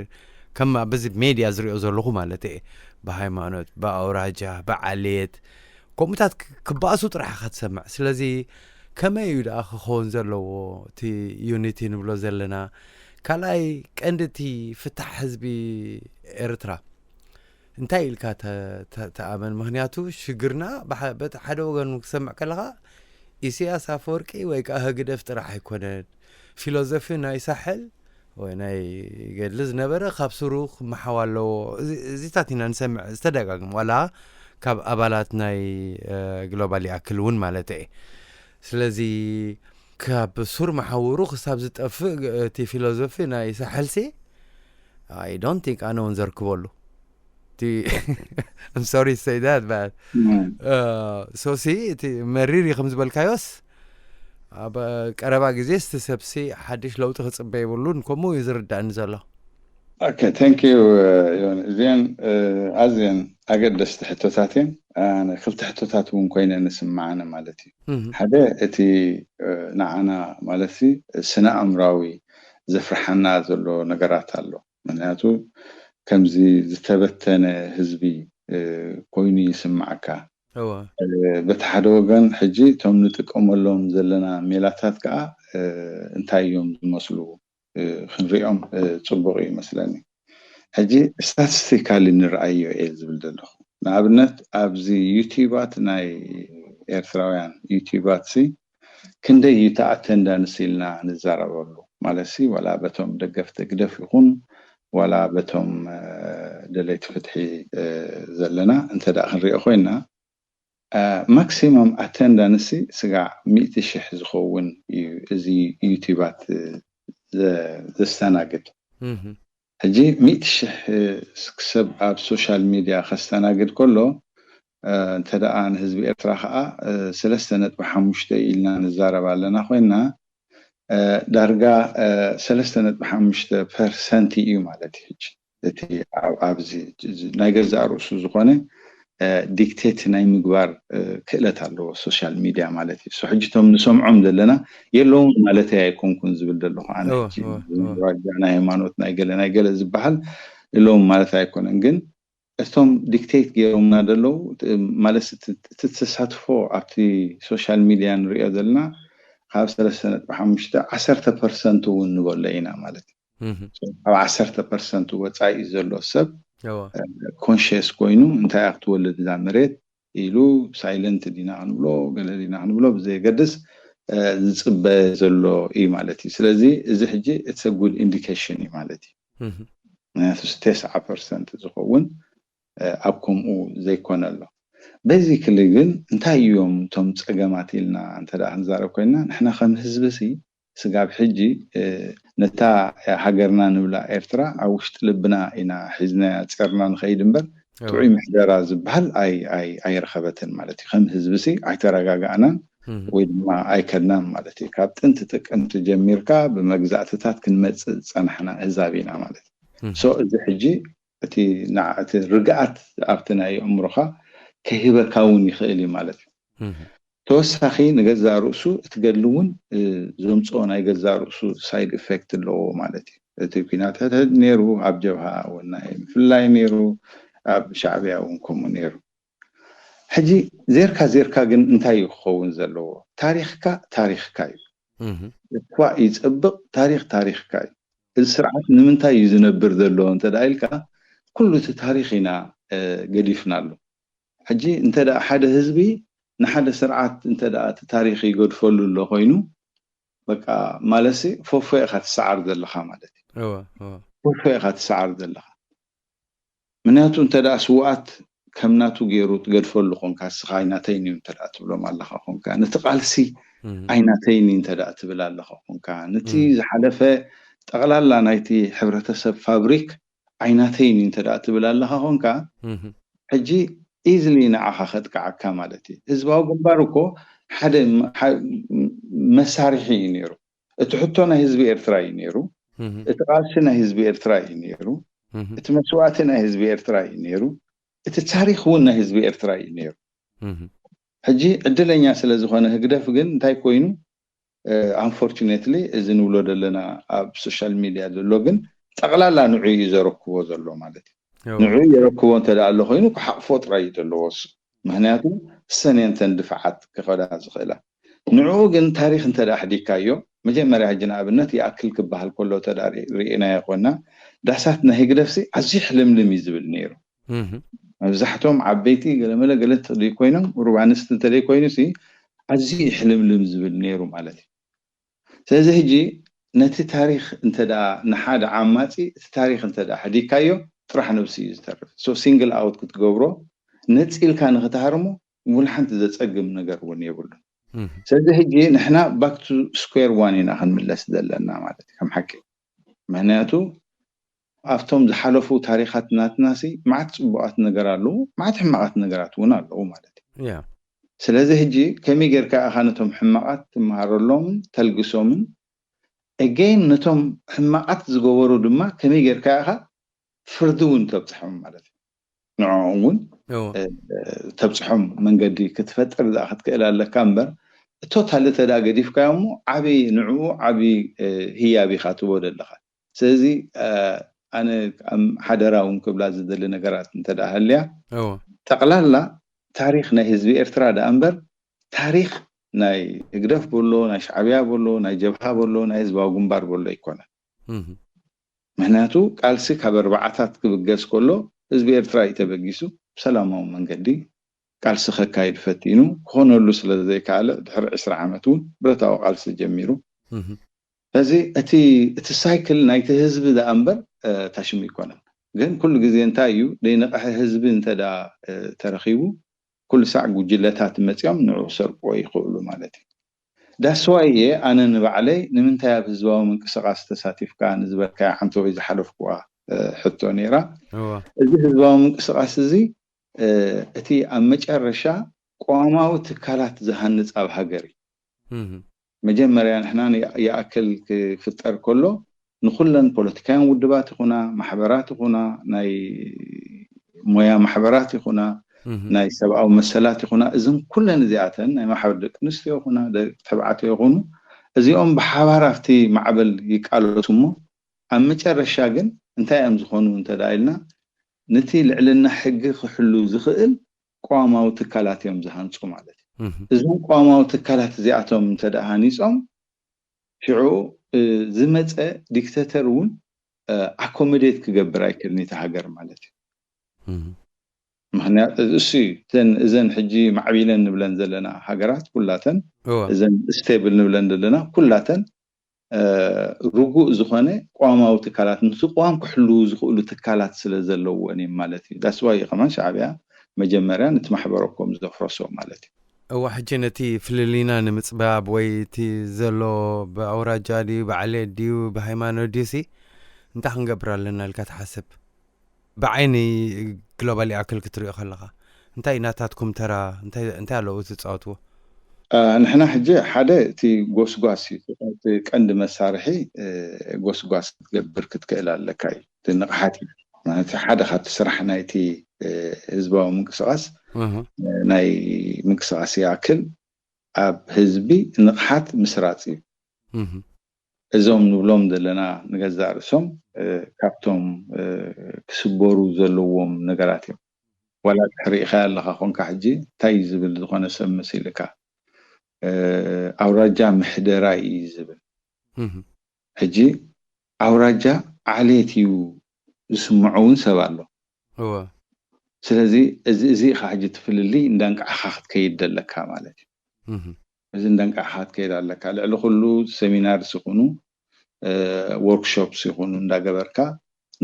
ከም በዚ ሜድያ ዝሪኦ ዘለኹ ማለት እየ ብሃይማኖት ብኣውራጃ ብዓሌት ከምኡታት ክበኣሱ ጥራሕ ኢካ ትሰምዕ። ስለዚ ከመይ እዩ ደኣ ክኸውን ዘለዎ እቲ ዩኒቲ ንብሎ ዘለና? ካልኣይ ቀንዲ እቲ ፍታሕ ህዝቢ ኤርትራ እንታይ ኢልካ ተኣመን? ምክንያቱ ሽግርና በቲ ሓደ ወገን ክሰምዕ ከለካ ኢሳያስ ኣፈወርቂ ወይ ከዓ ህግደፍ ጥራሕ ኣይኮነን። ፊሎዞፊ ናይ ሳሕል ወይ ናይ ገድሊ ዝነበረ ካብ ስሩ ክመሓው ኣለዎ። እዚታት ኢና ንሰምዕ ዝተደጋግም ዋላ ካብ ኣባላት ናይ ግሎባል ይኣክል እውን ማለት እየ። ስለዚ ካብ ሱር መሓውሩ ክሳብ ዝጠፍእ እቲ ፊሎዞፊ ናይ ሳሕልሲ I don't think ኣነ እውን ዘርክበሉ። I'm sorry to say that but ሶሲ እቲ መሪር እዩ ከም ዝበልካዮስ ኣብ ቀረባ ግዜ እቲ ሰብሲ ሓድሽ ለውጢ ክፅበ የብሉን። ከምኡ እዩ ዝርዳእኒ ዘሎ። Okay, thank you. እዚአን ኣዝየን ኣገደስቲ ሕቶታት እየን። ክልተ ሕቶታት እውን ኮይነ ንስማዓነ ማለት እዩ። ሓደ እቲ ንዓና ማለት ስነ ኣእምራዊ ዘፍርሓና ዘሎ ነገራት ኣሎ። ምክንያቱ ከምዚ ዝተበተነ ህዝቢ ኮይኑ ይስማዓካ። በቲ ሓደ ወገን ሕጂ እቶም ንጥቀመሎም ዘለና ሜላታት ከዓ እንታይ እዮም ዝመስሉ ክንሪኦም ፅቡቅ እዩ ይመስለኒ። ሕጂ ስታቲስቲካሊ ንረኣዮ እየ ዝብል ዘለኹ። ንኣብነት ኣብዚ ዩቲባት ናይ ኤርትራውያን ዩቲባት ሲ ክንደይ እዩ እቲ ኣተንዳንስ ኢልና ንዛረበሉ ማለት ሲ ዋላ በቶም ደገፍቲ ህግደፍ ይኹን ዋላ በቶም ደለይቲ ፍትሒ ዘለና እንተ ደኣ ክንሪኦ ኮይና ማክሲመም ኣተንዳንስ ሲ ስጋዕ ሚእቲ ሽሕ ዝኸውን እዩ እዚ ዩቲባት ዘስተናግድ። ሕጂ ሚእቲ ሽሕ ሰብ ኣብ ሶሻል ሚድያ ከስተናግድ ከሎ እንተ ደኣ ንህዝቢ ኤርትራ ከዓ ሰለስተ ነጥቢ ሓሙሽተ ኢልና ንዛረብ ኣለና ኮይና ዳርጋ ሰለስተ ነጥቢ ሓሙሽተ ፐርሰንት እዩ ማለት እዩ። ሕጂ እቲ ኣብዚ ናይ ገዛእ ርእሱ ዝኾነ ዲክቴት ናይ ምግባር ክእለት ኣለዎ ሶሻል ሚድያ ማለት እዩ። ሕጂ እቶም ንሰምዖም ዘለና የለውን ማለት ኣይኮንኩን ዝብል ዘለኹ ኣነ። ናይ ሃይማኖት ናይ ገለ ናይ ገለ ዝበሃል የለውን ማለት ኣይኮነን፣ ግን እቶም ዲክቴት ገይሮምና ዘለዉ ማለት እቲ ተሳትፎ ኣብቲ ሶሻል ሚድያ ንሪኦ ዘለና ካብ ሰለስተ ነጥቢ ሓሙሽተ ዓሰርተ ፐርሰንት እውን ንበሎ ኢና ማለት እዩ። ካብ ዓሰርተ ፐርሰንት ወፃኢ ዘሎ ሰብ ኮንሽስ ኮይኑ እንታይ ክትወልድ እዛ መሬት ኢሉ ሳይለንት ዲና ክንብሎ ገለ ዲና ክንብሎ ብዘየገድስ ዝፅበ ዘሎ እዩ ማለት እዩ። ስለዚ እዚ ሕጂ it's a good indication እዩ ማለት እዩ። ምክንያቱ ተስዓ ፐርሰንት ዝኸውን ኣብ ከምኡ ዘይኮነ ኣሎ። በዚ ክሊ ግን እንታይ እዮም እቶም ፀገማት ኢልና እንተ ክንዛረብ ኮይና ንሕና ከም ህዝቢ ሲ ስጋብ ሕጂ ነታ ሃገርና ንብላ ኤርትራ ኣብ ውሽጢ ልብና ኢና ሒዝናያ ጸርና ንኸይድ እምበር ጥዑይ ምሕደራ ዝበሃል ኣይረኸበትን ማለት እዩ። ከም ህዝቢ ሲ ኣይተረጋጋእናን ወይ ድማ ኣይከድናን ማለት እዩ። ካብ ጥንቲ ጥቅምቲ ጀሚርካ ብመግዛእትታት ክንመጽእ ዝጸናሕና ህዛብ ኢና ማለት እዩ። ሶ እዚ ሕጂ እቲ እቲ ርግኣት ኣብቲ ናይ ኣእምሮኻ ከህበካ እውን ይኽእል እዩ ማለት እዩ። ተወሳኺ ንገዛእ ርእሱ እቲ ገድሊ እውን ዘምፅኦ ናይ ገዛእ ርእሱ ሳይድ ኢፌክት ኣለዎ ማለት እዩ። እቲ ኲናት ሕድሕድ ነይሩ፣ ኣብ ጀብሃ እውን ናይ ምፍላይ ነይሩ፣ ኣብ ሻዕብያ እውን ከምኡ ነይሩ። ሕጂ ዜርካ ዜርካ ግን እንታይ እዩ ክኸውን ዘለዎ? ታሪኽካ ታሪኽካ እዩ። እኳ ይፀብቕ፣ ታሪኽ ታሪኽካ እዩ። እዚ ስርዓት ንምንታይ እዩ ዝነብር ዘሎ እንተ ኢልካ ኩሉ እቲ ታሪኽ ኢና ገዲፍናሉ። ሕጂ እንተ ሓደ ህዝቢ ንሓደ ስርዓት እንተ እቲ ታሪኽ ይገድፈሉ ኣሎ ኮይኑ በቃ ማለትሲ ፎፎ ኢኻ ትሰዓር ዘለኻ ማለት እዩ። ፎፎ ኢኻ ትሰዓር ዘለኻ። ምክንያቱ እንተ ስውኣት ከም ናቱ ገይሩ ትገድፈሉ ኮንካ እስኻ ኣይናተይን እዩ እንተ ትብሎም ኣለኻ ኮንካ ነቲ ቃልሲ ኣይናተይን እዩ እንተ ትብል ኣለኻ ኮንካ ነቲ ዝሓለፈ ጠቕላላ ናይቲ ሕብረተሰብ ፋብሪክ ዓይናተይን እዩ እንተ ትብል ኣለኻ ኮንካ ሕጂ ኢዝሊ ንዓኻ ከጥቅዓካ ማለት እዩ። ህዝባዊ ግንባር እኮ ሓደ መሳርሒ እዩ ነይሩ። እቲ ሕቶ ናይ ህዝቢ ኤርትራ እዩ ነይሩ። እቲ ቃልሲ ናይ ህዝቢ ኤርትራ እዩ ነይሩ። እቲ መስዋእቲ ናይ ህዝቢ ኤርትራ እዩ ነይሩ። እቲ ታሪኽ እውን ናይ ህዝቢ ኤርትራ እዩ ነይሩ። ሕጂ ዕድለኛ ስለ ዝኾነ ህግደፍ ግን እንታይ ኮይኑ ኣንፎርቹኔትሊ እዚ ንብሎ ዘለና ኣብ ሶሻል ሚድያ ዘሎ ግን ጠቕላላ ንዑ እዩ ዘረክቦ ዘሎ ማለት እዩ። ንዑ የረክቦ እንተ ኣሎ ኮይኑ ክሓቕፎ ጥራይ እዩ ዘለዎ እሱ። ምክንያቱ ሰኔንተን ድፍዓት ክኸዳ ዝኽእላ ንዕኡ ግን ታሪኽ እንተ ኣሕዲካዮ መጀመርያ ሕጂ ንኣብነት ይኣክል ክበሃል ከሎ ተ ርኢናዮ ኮና ዳሳት ናይ ህግደፍሲ ኣዝዩ ሕልምልም እዩ ዝብል ነይሩ። መብዛሕቶም ዓበይቲ ገለመለ ገለ እንተዘይኮይኖም ሩብ ኣንስቲ እንተዘይኮይኑ ሲ ኣዝዩ ሕልምልም ዝብል ነይሩ ማለት እዩ። ስለዚ ሕጂ ነቲ ታሪኽ እንተ ንሓደ ዓማፂ እቲ ታሪኽ እንተ ሕዲካዮ ጥራሕ ነብሲ እዩ ዝተርፍ። ሲንግል ኣውት ክትገብሮ ነፂልካ ንክትሃርሞ ውላ ሓንቲ ዘፀግም ነገር እውን የብሉን። ስለዚ ሕጂ ንሕና ባክ ቱ ስኩዌር ዋን ኢና ክንምለስ ዘለና ማለት እዩ ከም ሓቂ። ምክንያቱ ኣብቶም ዝሓለፉ ታሪኻት ናትናሲ ማዓት ፅቡቃት ነገር ኣለዉ፣ ማዓት ሕማቃት ነገራት እውን ኣለዉ ማለት እዩ። ስለዚ ሕጂ ከመይ ጌርካ ኢኻ ነቶም ሕማቃት ትመሃረሎምን ተልግሶምን again ነቶም ሕማቃት ዝገበሩ ድማ ከመይ ጌርካ ኢኻ ፍርዲ እውን ተብፅሖም ማለት እዩ። ንዕኦም እውን ተብፅሖም መንገዲ ክትፈጥር ዳ ክትክእል ኣለካ እምበር ቶታሊ ተዳ ገዲፍካዮ እሞ ዓብዪ ንዕኡ ዓብዪ ህያብ ኢኻ ትቦ ዘለኻ። ስለዚ ኣነ ሓደራ እውን ክብላ ዝደሊ ነገራት እንተ ሃልያ ጠቕላላ ታሪኽ ናይ ህዝቢ ኤርትራ ደኣ እምበር ታሪኽ ናይ ህግደፍ በሎ ናይ ሻዕብያ በሎ ናይ ጀብሃ በሎ ናይ ህዝባዊ ግንባር በሎ ኣይኮነን። ምክንያቱ ቃልሲ ካብ ኣርባዓታት ክብገስ ከሎ ህዝቢ ኤርትራ እዩ ተበጊሱ ብሰላማዊ መንገዲ ቃልሲ ከካይድ ፈቲኑ ክኾነሉ ስለ ዘይከኣለ ድሕሪ ዕስራ ዓመት እውን ብረታዊ ቃልሲ ጀሚሩ። ስለዚ እቲ እቲ ሳይክል ናይቲ ህዝቢ ደኣ እምበር ታሽሙ ኣይኮነን። ግን ኩሉ ግዜ እንታይ እዩ ዘይነቕሐ ህዝቢ እንተ ተረኺቡ ኩሉ ሳዕ ጉጅለታት መፂኦም ንዑ ክሰርቅዎ ይኽእሉ ማለት እዩ። ዳስዋይ እየ ኣነ ንባዕለይ ንምንታይ ኣብ ህዝባዊ ምንቅስቃስ ተሳቲፍካ ንዝበልካያ ሓንቲ ወይ ዝሓለፍኩዋ ሕቶ ነይራ። እዚ ህዝባዊ ምንቅስቃስ እዚ እቲ ኣብ መጨረሻ ቅዋማዊ ትካላት ዝሃንፅ ኣብ ሃገር እዩ። መጀመርያ ንሕና ይኣክል ክፍጠር ከሎ ንኩለን ፖለቲካውያን ውድባት ይኹና፣ ማሕበራት ይኹና፣ ናይ ሞያ ማሕበራት ይኹና፣ ናይ ሰብኣዊ መሰላት ይኹና፣ እዝን ኩለን እዚኣተን ናይ ማሕበር ደቂ ኣንስትዮ ይኹና፣ ደቂ ተባዕትዮ ይኹኑ፣ እዚኦም ብሓባር ኣብቲ ማዕበል ይቃለሱ እሞ ኣብ መጨረሻ ግን እንታይ እዮም ዝኾኑ እንተ ኢልና፣ ነቲ ልዕልና ሕጊ ክሕሉ ዝኽእል ቅዋማዊ ትካላት እዮም ዝሃንፁ ማለት እዩ። እዞም ቅዋማዊ ትካላት እዚኣቶም እንተ ሃኒፆም ሽዑ ዝመፀ ዲክተተር እውን ኣኮሞዴት ክገብር ኣይክእልን እቲ ሃገር ማለት እዩ። ምክንያቱ እሱ እተን እዘን ሕጂ ማዕቢለን ንብለን ዘለና ሃገራት ኩላተን እዘን ስቴብል ንብለን ዘለና ኩላተን ርጉእ ዝኾነ ቅዋማዊ ትካላት ምስ ቅዋም ክሕልዉ ዝኽእሉ ትካላት ስለ ዘለዎን እዩ ማለት እዩ። ዳስዋይ ከማን ሻዕብያ መጀመርያ ነቲ ማሕበረኮም ዘፍረሶ ማለት እዩ። እዋ ሕጂ ነቲ ፍልልይና ንምፅባብ ወይ እቲ ዘሎ ብኣውራጃ ድዩ ብዓሌት ድዩ ብሃይማኖት ድዩ ሲ እንታይ ክንገብር ኣለና ኢልካ ትሓስብ? ብዓይኒ ግሎባል ይኣክል ክትሪኦ ከለኻ እንታይ ናታትኩም ተራ እንታይ ኣለዉ ትፃወትዎ? ንሕና ሕጂ ሓደ እቲ ጎስጓስ እዩ። እቲ ቀንዲ መሳርሒ ጎስጓስ ክትገብር ክትክእል ኣለካ እዩ። እቲ ንቕሓት እዩ ማለት ሓደ ካብቲ ስራሕ ናይቲ ህዝባዊ ምንቅስቃስ ናይ ምንቅስቃስ ይኣክል ኣብ ህዝቢ ንቕሓት ምስራፅ እዩ። እዞም ንብሎም ዘለና ንገዛእ ርእሶም ካብቶም ክስበሩ ዘለዎም ነገራት እዮም። ዋላ ድሕሪ ኢኻ ኣለኻ ኮንካ ሕጂ እንታይ እዩ ዝብል ዝኾነ ሰብ መሲልካ ኣውራጃ ምሕደራ እዩ ዝብል። ሕጂ ኣውራጃ ዓሌት እዩ ዝስምዖ እውን ሰብ ኣሎ። ስለዚ እዚ እዚ ኢኻ ሕጂ ትፍልልይ እንዳንቃዕኻ ክትከይድ ደለካ ማለት እዩ። እዚ እንዳንቃዕኻ ክትከይድ ኣለካ። ልዕሊ ኩሉ ሰሚናርስ ይኹኑ ወርክሾፕስ ይኹኑ እንዳገበርካ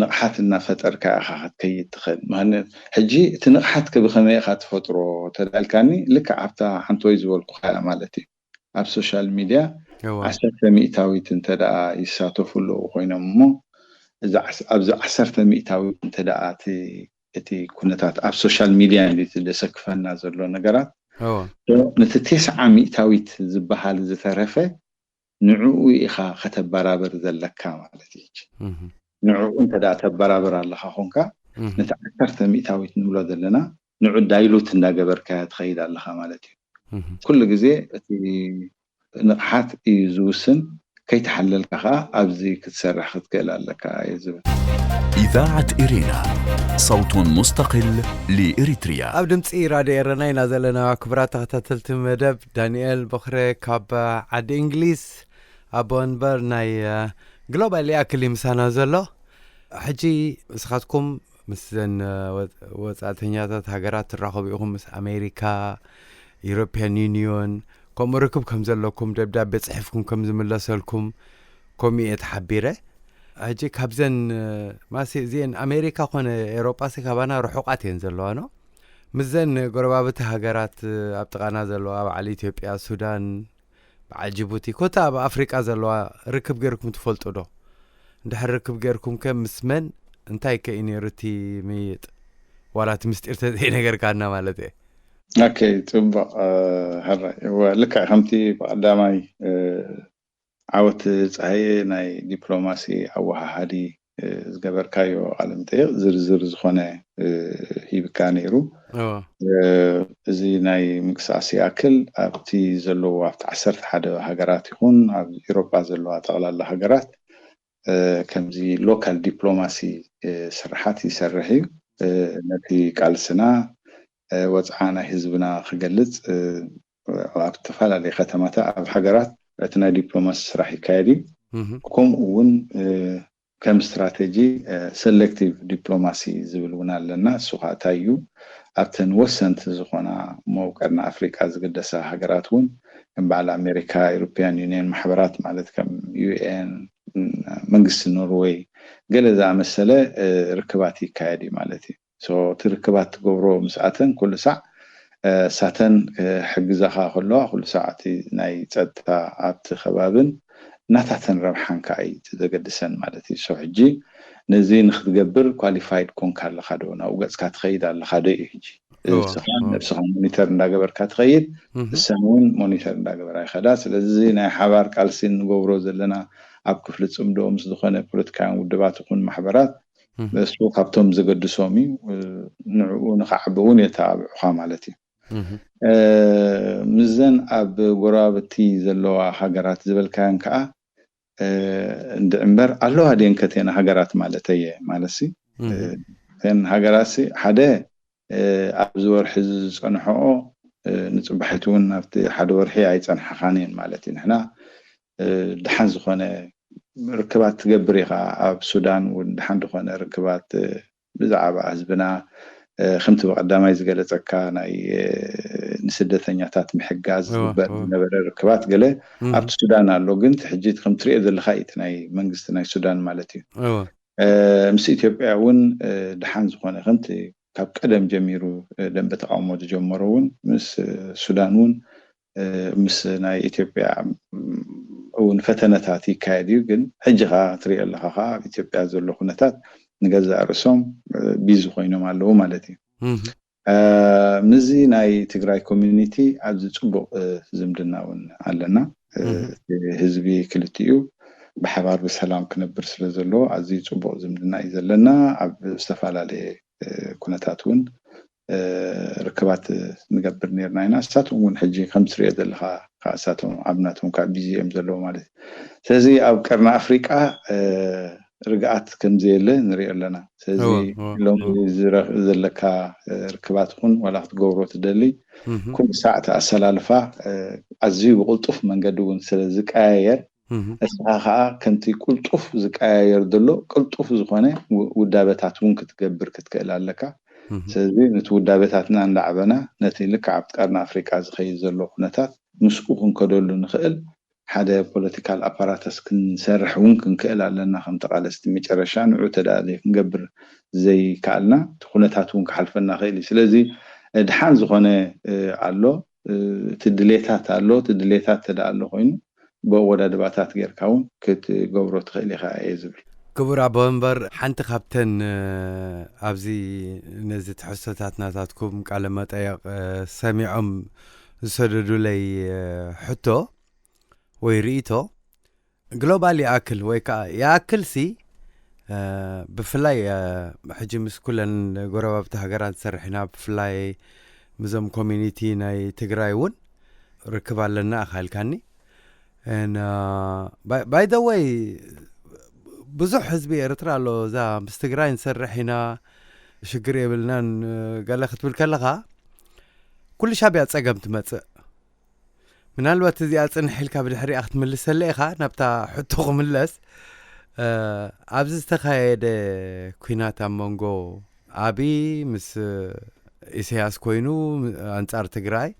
ንቕሓት እናፈጠርካ ኢኻ ክትከይድ ትኽእል። ሕጂ እቲ ንቕሓት ብኸመይ ኢኻ ትፈጥሮ ተዳልካኒ ልክዕ ኣብታ ሓንቶይ ዝበልኩኻ ማለት እዩ። ኣብ ሶሻል ሚድያ ዓሰርተ ሚእታዊት እንተ ደኣ ይሳተፉ ኣለዉ ኮይኖም እሞ ኣብዚ ዓሰርተ ሚእታዊት እንተ ደኣ እቲ ኩነታት ኣብ ሶሻል ሚድያ እንዲ ደሰክፈና ዘሎ ነገራት ነቲ ቴስዓ ሚእታዊት ዝበሃል ዝተረፈ ንዕኡ ኢኻ ከተበራብር ዘለካ ማለት እዩ። ንዕኡ እንተ ደኣ ተበራብር ኣለኻ ኮንካ ነቲ ዓሰርተ ሚእታዊት ንብሎ ዘለና ንዑ ዳይሉት እንዳገበርካዮ ትኸይድ ኣለኻ ማለት እዩ። ኩሉ ግዜ እቲ ንቕሓት እዩ ዝውስን፣ ከይተሓለልካ ከዓ ኣብዚ ክትሰርሕ ክትክእል ኣለካ እየ ዝብል። إذاعة إرينا، صوت مستقل لإريتريا. ኣብ ድምፂ ራድዮ ኤረና ኢና ዘለና። ክቡራት ተኸታተልቲ መደብ፣ ዳንኤል በኽረ ካብ ዓዲ እንግሊዝ ኣቦ ወንበር ናይ ግሎባል ይኣክል እዩ ምሳና ዘሎ። ሕጂ ንስኻትኩም ምስዘን ወፃእተኛታት ሃገራት ትራኸቡ ኢኹም፣ ምስ ኣሜሪካ፣ ኢሮፒያን ዩኒዮን ከምኡ ርክብ ከም ዘለኩም፣ ደብዳቤ ፅሒፍኩም ከም ዝምለሰልኩም ከምኡ እየ ተሓቢረ። ሕጂ ካብዘን ማሲ እዚአን ኣሜሪካ ኮነ ኤሮጳ ሲ ካባና ርሑቃት እየን ዘለዋ ኖ ምስዘን ጎረባብቲ ሃገራት ኣብ ጥቓና ዘለዋ በዓል ኢትዮጵያ፣ ሱዳን፣ በዓል ጅቡቲ ኮታ ኣብ ኣፍሪቃ ዘለዋ ርክብ ገይርኩም ትፈልጡ ዶ? እንድሕር ርክብ ገይርኩም ከ ምስ መን እንታይ ከ እዩ ነይሩ እቲ ምይጥ? ዋላ እቲ ምስጢር ተዘይነገርካና ማለት እየ። ኦኬ ፅቡቅ ሕራይ እወ ልክዕ ከምቲ ብቀዳማይ ዓወት ፀሃየ ናይ ዲፕሎማሲ ኣወሃሃዲ ዝገበርካዮ ቃለ መጠይቅ ዝርዝር ዝኾነ ሂብካ ነይሩ። እዚ ናይ ምንቅስቃስ ይኣክል ኣብቲ ዘለዉ ኣብቲ ዓሰርተ ሓደ ሃገራት ይኹን ኣብ ኤሮጳ ዘለዋ ጠቕላላ ሃገራት ከምዚ ሎካል ዲፕሎማሲ ስርሓት ይሰርሕ እዩ። ነቲ ቃልስና ወፅዓ ናይ ህዝብና ክገልፅ ኣብ ዝተፈላለዩ ከተማታት ኣብ ሃገራት እቲ ናይ ዲፕሎማሲ ስራሕ ይካየድ እዩ። ከምኡ እውን ከም ስትራቴጂ ሰሌክቲቭ ዲፕሎማሲ ዝብል እውን ኣለና። እሱ ከዓ እንታይ እዩ ኣብተን ወሰንቲ ዝኾና መውቀርና ኣፍሪቃ ዝግደሳ ሃገራት እውን ከም በዓል ኣሜሪካ፣ ኢሮፒያን ዩኒየን ማሕበራት ማለት ከም ዩኤን፣ መንግስቲ ኖርወይ ገለ ዝኣመሰለ ርክባት ይካየድ እዩ ማለት እዩ። እቲ ርክባት ትገብሮ ምስኣተን ኩሉ ሳዕ ሳተን ክሕግዛኻ ከለዋ ኩሉ ሳዕ እቲ ናይ ፀጥታ ኣብቲ ከባብን ናታተን ረብሓን ከዓ እዩ ዘገድሰን ማለት እዩ። ሕጂ ነዚ ንክትገብር ኳሊፋይድ ኮንካ ኣለካ ዶ ናብኡ ገፅካ ትኸይድ ኣለካ ዶ እዩ ሕጂ። እወ፣ እስኻ እወ። ነብስኻ ሞኒተር እንዳገበርካ ትኸይድ፣ እህም። እሰን እውን ሞኒተር እንዳገበራ ይኸዳ። ስለዚ ናይ ሓባር ቃልሲ እንገብሮ ዘለና ኣብ ክፍሊ ጽምዶ ምስ ዝኾነ ፖለቲካውያን ውድባት ይኹን ማሕበራት እህም። እሱ ካብቶም ዘገድሶም እዩ። ንዕኡ ንኸዓቢ እውን የተባብዑኻ ማለት እዩ። እህም። እ፣ ምስዘን ኣብ ጎረባብቲ ዘለዋ ሃገራት ዝበልካያን ከዓ እ፣ እንድዒ እምበር ኣለዋ ድየን ከ እተን ሃገራት ማለተየ? ማለትሲ እ፣ እህም። እተን ሃገራትሲ ሓደ እ፣ ኣብዚ ወርሒ እዚ ዝጸንሐኦ እ፣ ንጽባሒት እውን ኣብቲ ሓደ ወርሒ ኣይጸንሓኻን እየን ማለት እዩ። ንሕና እ፣ ደሓን ዝኾነ ርክባት ትገብር ኢኻ ኣብ ሱዳን እውን ደሓን ዝኾነ ርክባት እ፣ ብዛዕባ ህዝብና እ፣ ከምቲ ብቐዳማይ ዝገለጸካ ናይ እ፣ ንስደተኛታት ምሕጋዝ እወ፣ ዝግበር እወ። ዝነበረ ርክባት ገለ እህም። ኣብቲ ሱዳን ኣሎ። ግን እቲ ሕጂ ከም ትሪኦ ዘለኻ እዩ እቲ ናይ መንግስቲ ናይ ሱዳን ማለት እዩ። እወ። እ፣ ምስ ኢትዮጵያ እውን እ፣ ደሓን ዝኾነ ከምቲ ካብ ቀደም ጀሚሩ እ፣ ደንበ ተቃውሞ ዝጀመሮ እውን ምስ እ፣ ሱዳን እውን እ፣ ምስ ናይ ኢትዮጵያ ም፣ እውን ፈተነታት ይካየድ እዩ። ግን ሕጂ ኸዓ ትሪኦ ኣለኻ ኸዓ ኣብ ኢትዮጵያ ዘሎ ኩነታት ንገዛእ ርእሶም እ፣ ቢዚ ኮይኖም ኣለዉ ማለት እዩ። እህም። እ፣ ምስዚ ናይ ትግራይ ኮሚኒቲ ኣብዚ ጽቡቕ እ፣ ዝምድና እውን ኣለና። እ፣ እህም። እቲ ህዝቢ ክልቲኡ ብሓባር ብሰላም ክነብር ስለ ዘለዎ ኣዝዩ ጽቡቕ ዝምድና እዩ ዘለና። ኣብ ዝተፈላለየ እ፣ ኩነታት እውን እ፣ ርክባት ንገብር ነርና ኢና። እሳቶም እውን ሕጂ ከም ትሪኦ ዘለኻ ከዓ እሳቶም ኣብ ናቶም ከዓ ቢዚ እዮም ዘለዉ ማለት እዩ። ስለዚ ኣብ ቀርኒ ኣፍሪቃ እ፣ ርግኣት ከም ዘየለ ንሪኦ ኣለና። ስለዚ እወ፣ እወ፣ ሎሚ እወ። ዝረ-፣ ዘለካ እ፣ ርክባት ይኹን ዋላ ክትገብሮ ትደሊ እህም። ኩሉ ሳዕ እቲ ኣሰላልፋ እ፣ ኣዝዩ ብቕልጡፍ መንገዲ እውን ስለ ዝቀያየር እህም። እስኻ ከዓ ከምቲ ቅልጡፍ ዝቀያየር ዘሎ ቅልጡፍ ዝኾነ ው-፣ ውዳበታት እውን ክትገብር ክትክእል ኣለካ። እህም። ስለዚ ነቲ ውዳበታትና እንዳዕበና ነቲ ልክዕ ኣብቲ ቀርኒ ኣፍሪቃ ዝኸይድ ዘሎ ኩነታት ምስኡ ክንከደሉ ንኽእል ሓደ ፖለቲካል ኣፓራተስ ክንሰርሕ እውን ክንክእል ኣለና። ከም ተቓለስቲ መጨረሻ ንዑ ተደኣ ዘይክንገብር ዘይከኣልና እቲ ኩነታት እውን ክሓልፈና ክእል እዩ። ስለዚ እ፣ ድሓን ዝኾነ እ፣ ኣሎ እ፣ እቲ ድሌታት ኣሎ። እቲ ድሌታት ተደኣ ኣሎ ኮይኑ ብኣወዳድባታት ጌርካ እውን ክትገብሮ ትኽእል ኢኻ እየ ዝብል። ክቡር ኣቦ መንበር፣ ሓንቲ ካብተን እ፣ ኣብዚ ነዚ ትሕዝቶታት ናታትኩም ቃለ መጠየቕ እ፣ ሰሚዖም ዝሰደዱለይ እ፣ ሕቶ ወይ ርእይቶ ግሎባል ይኣክል ወይ ከዓ ይኣክል ሲ እ፣ ብፍላይ እ፣ ሕጂ ምስ ኩለን ጎረባብቲ ሃገራት ንሰርሕ ኢና። ብፍላይ ምስዞም ኮሚኒቲ ናይ ትግራይ እውን ርክብ ኣለና ኣኻልካኒ ባይ ደ ወይ ብዙሕ ህዝቢ ኤርትራ ኣሎ እዛ ምስ ትግራይ ንሰርሕ ኢና ሽግር የብልናን እ፣ ገለ ክትብል ከለኻ ኩሉ ሻብያ ፀገም ትመፅእ። ምናልባት እዚኣ ፅንሕ ኢልካ ብድሕሪኣ ክትምልሰለ ኢኻ ናብታ ሕቶ ክምለስ እ፣ ኣብዚ ዝተኻየደ ኩናት ኣብ መንጎ ኣብይ ምስ ኢሳያስ ኮይኑ ኣንጻር ትግራይ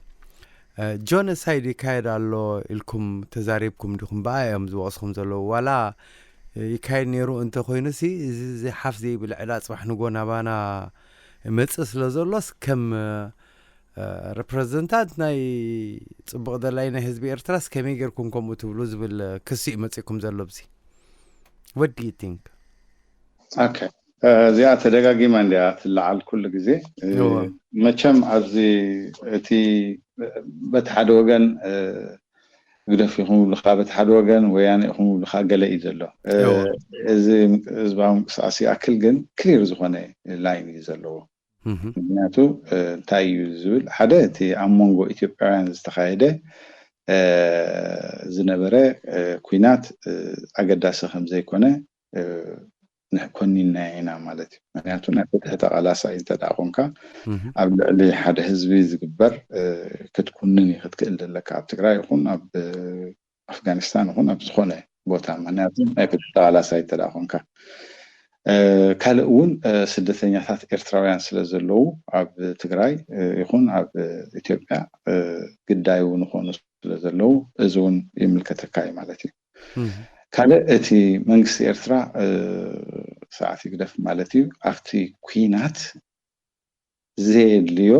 እ፣ ጆኖሳይድ ይካየድ ኣሎ ኢልኩም ተዛሪብኩም ዲኹም? ብኣ እዮም ዝወቕስኹም ዘለዉ። ዋላ ይካየድ ነይሩ እንተኮይኑ ሲ እዚ እዚ ሓፍ ዘይብል ዕዳ ጽባሕ ንጎ ናባና መጽእ ስለ ዘሎስ ከም እ፣ ሪፕረዘንታንት ናይ ጽቡቕ ደላይ ናይ ህዝቢ ኤርትራስ ከመይ ጌርኩም ከምኡ ትብሉ ዝብል ክሲ እዩ መጺእኩም ዘሎ ኣብዚ። What do you think? ኦኬ፣ እ፣ እዚኣ ተደጋጊማ እንዲያ ትለዓል ኩሉ ግዜ። እ፣ እወ። መቸም ኣብዚ እቲ በቲ ሓደ ወገን እ፣ ህግደፍ ኢኹም ይብሉኻ፣ በቲ ሓደ ወገን ወያነ ኢኹም ይብሉኻ፣ ገለ እዩ ዘሎ። እ፣ እወ። እዚ ህዝባዊ ምንቅስቃስ ይኣክል ግን ክሊር ዝኾነ ላይን እዩ ዘለዎ። እህ። ምክንያቱ እ፣ እንታይ እዩ ዝብል ሓደ እቲ ኣብ መንጎ ኢትዮጵያውያን ዝተኻየደ እ፣ ዝነበረ እ፣ ኩናት እ፣ ኣገዳሲ ከም ዘይኮነ እ፣ ንሕ-፣ ኮኒንናዮ ኢና ማለት እዩ። ምክንያቱ ናይ ፍትሒ ተቓላሳይ እንተ ደኣ ኮንካ እህ። ኣብ ልዕሊ ሓደ ህዝቢ ዝግበር እ፣ ክትኩንን እዩ ክትክእል ዘለካ ኣብ ትግራይ ይኹን ኣብ እ፣ ኣፍጋኒስታን ይኹን ኣብ ዝኾነ ቦታ ምክንያቱ ናይ ፍትሒ ተቓላሳይ እንተ ደኣ ኮንካ እ፣ ካልእ እውን እ፣ ስደተኛታት ኤርትራውያን ስለ ዘለዉ ኣብ ትግራይ እ፣ ይኹን ኣብ እ፣ ኢትዮጵያ እ፣ ግዳይ እውን ይኾኑ ስለ ዘለዉ እዚ እውን ይምልከተካ እዩ ማለት እዩ። እህ። ካልእ እቲ መንግስቲ ኤርትራ እ፣ ስርዓት ህግደፍ ማለት እዩ ኣብቲ ኩናት ዘየድልዮ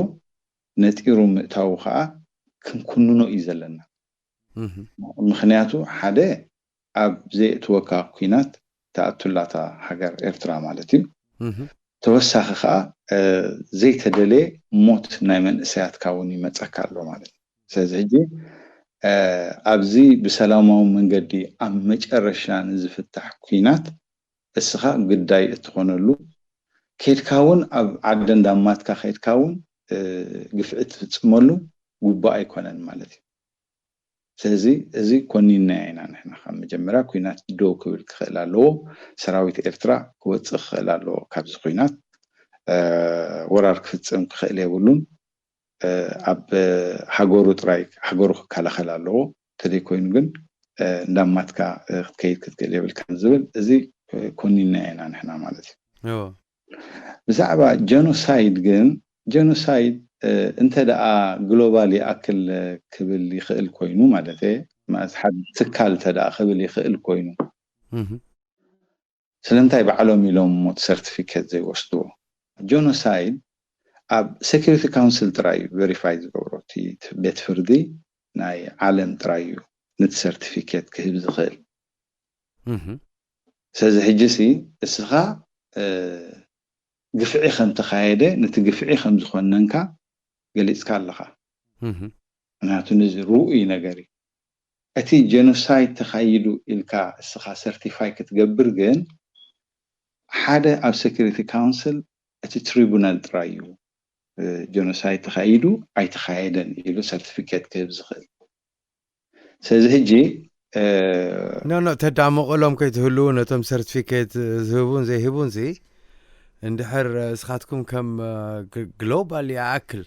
ነጢሩ ምእታዉ ከዓ ክንኩንኖ እዩ ዘለና። እህ። ምክንያቱ ሓደ ኣብ ዘየእትወካ ኩናት ትኣቱላ እታ ሃገር ኤርትራ ማለት እዩ። እህ። ተወሳኺ ከዓ ዘይተደለየ ሞት ናይ መንእሰያትካ እውን ይመፀካ ኣሎ ማለት እዩ። ስለዚ ሕጂ ኣብዚ ብሰላማዊ መንገዲ ኣብ መጨረሻ ንዝፍታሕ ኩናት እስኻ ግዳይ እትኾነሉ፣ ከድካ እውን ኣብ ዓደ እንዳማትካ ከድካ እውን ግፍዒ ትፍፅመሉ ግቡእ ኣይኮነን ማለት እዩ። ስለዚ እዚ ኮኒናዮ ኢና ንሕና። ካብ መጀመርያ ኩናት ደው ክብል ክኽእል ኣለዎ። ሰራዊት ኤርትራ ክወፅእ ክኽእል ኣለዎ ካብዚ ኩናት። ወራር ክፍፅም ክኽእል የብሉን። ኣብ ሃገሩ ጥራይ ሃገሩ ክከላኸል ኣለዎ። እንተዘይኮይኑ ግን እንዳማትካ ክትከይድ ክትክእል የብልካ ዝብል እዚ ኮኒናዮ ኢና ንሕና ማለት እዩ። ብዛዕባ ጀኖሳይድ ግን ጀኖሳይድ እንተ ደኣ ግሎባል ይኣክል ክብል ይኽእል ኮይኑ ማለት ማለት ሓደ ትካል እንተ ደኣ ክብል ይኽእል ኮይኑ ስለምንታይ ባዕሎም ኢሎም ሞት ሰርቲፊኬት ዘይወስድዎ? ጀኖሳይድ ኣብ ሴኩሪቲ ካውንስል ጥራይ እዩ ቨሪፋይ ዝገብሮ። እቲ ቤት ፍርዲ ናይ ዓለም ጥራይ እዩ ነቲ ሰርቲፊኬት ክህብ ዝኽእል። ስለዚ ሕጂ ሲ እስኻ ግፍዒ ከም ተኻየደ ነቲ ግፍዒ ከም ዝኾነንካ ገሊፅካ ኣለኻ። ምክንያቱ ነዚ ርኡይ ነገር እዩ። እቲ ጀኖሳይድ ተኻይዱ ኢልካ እስኻ ሰርቲፋይ ክትገብር ግን ሓደ ኣብ ሴኩሪቲ ካውንስል እቲ ትሪቡናል ጥራይ እዩ ጀኖሳይድ ተኻይዱ ኣይተኻየደን ኢሉ ሰርቲፊኬት ክህብ ዝኽእል። ስለዚ ሕጂ ኖ ኖ ተዳምቕሎም ከይትህልዉ ነቶም ሰርቲፊኬት ዝህቡን ዘይህቡን ሲ እንድሕር እስኻትኩም ከም ግሎባል ይኣክል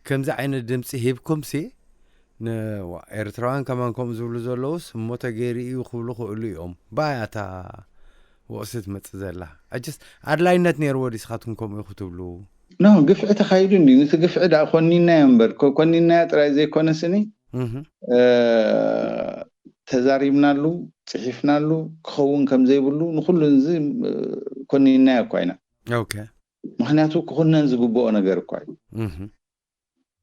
ከምዚ ዓይነት ድምፂ ሂብኩም ሲ ንኤርትራውያን ከማን ከምኡ ዝብሉ ዘለውስ እሞ ተገይሩ እዩ ክብሉ ክእሉ እዮም። ባያታ ወቕሲ ትመፅእ ዘላ ኣጅስ ኣድላይነት ነይርዎ ድስኻትኩም ከምኡ ክትብሉ ኖ ግፍዒ ተኻይዱ እንዲ ነቲ ግፍዒ ደኣ ኮኒናዮ እምበር ኮኒናዮ ጥራይ ዘይኮነ ስኒ ተዛሪብናሉ ፅሒፍናሉ ክኸውን ከም ዘይብሉ ንኩሉ እዚ ኮኒናዮ እኳ ኢና። ምክንያቱ ክኹነን ዝግብኦ ነገር እኳ እዩ።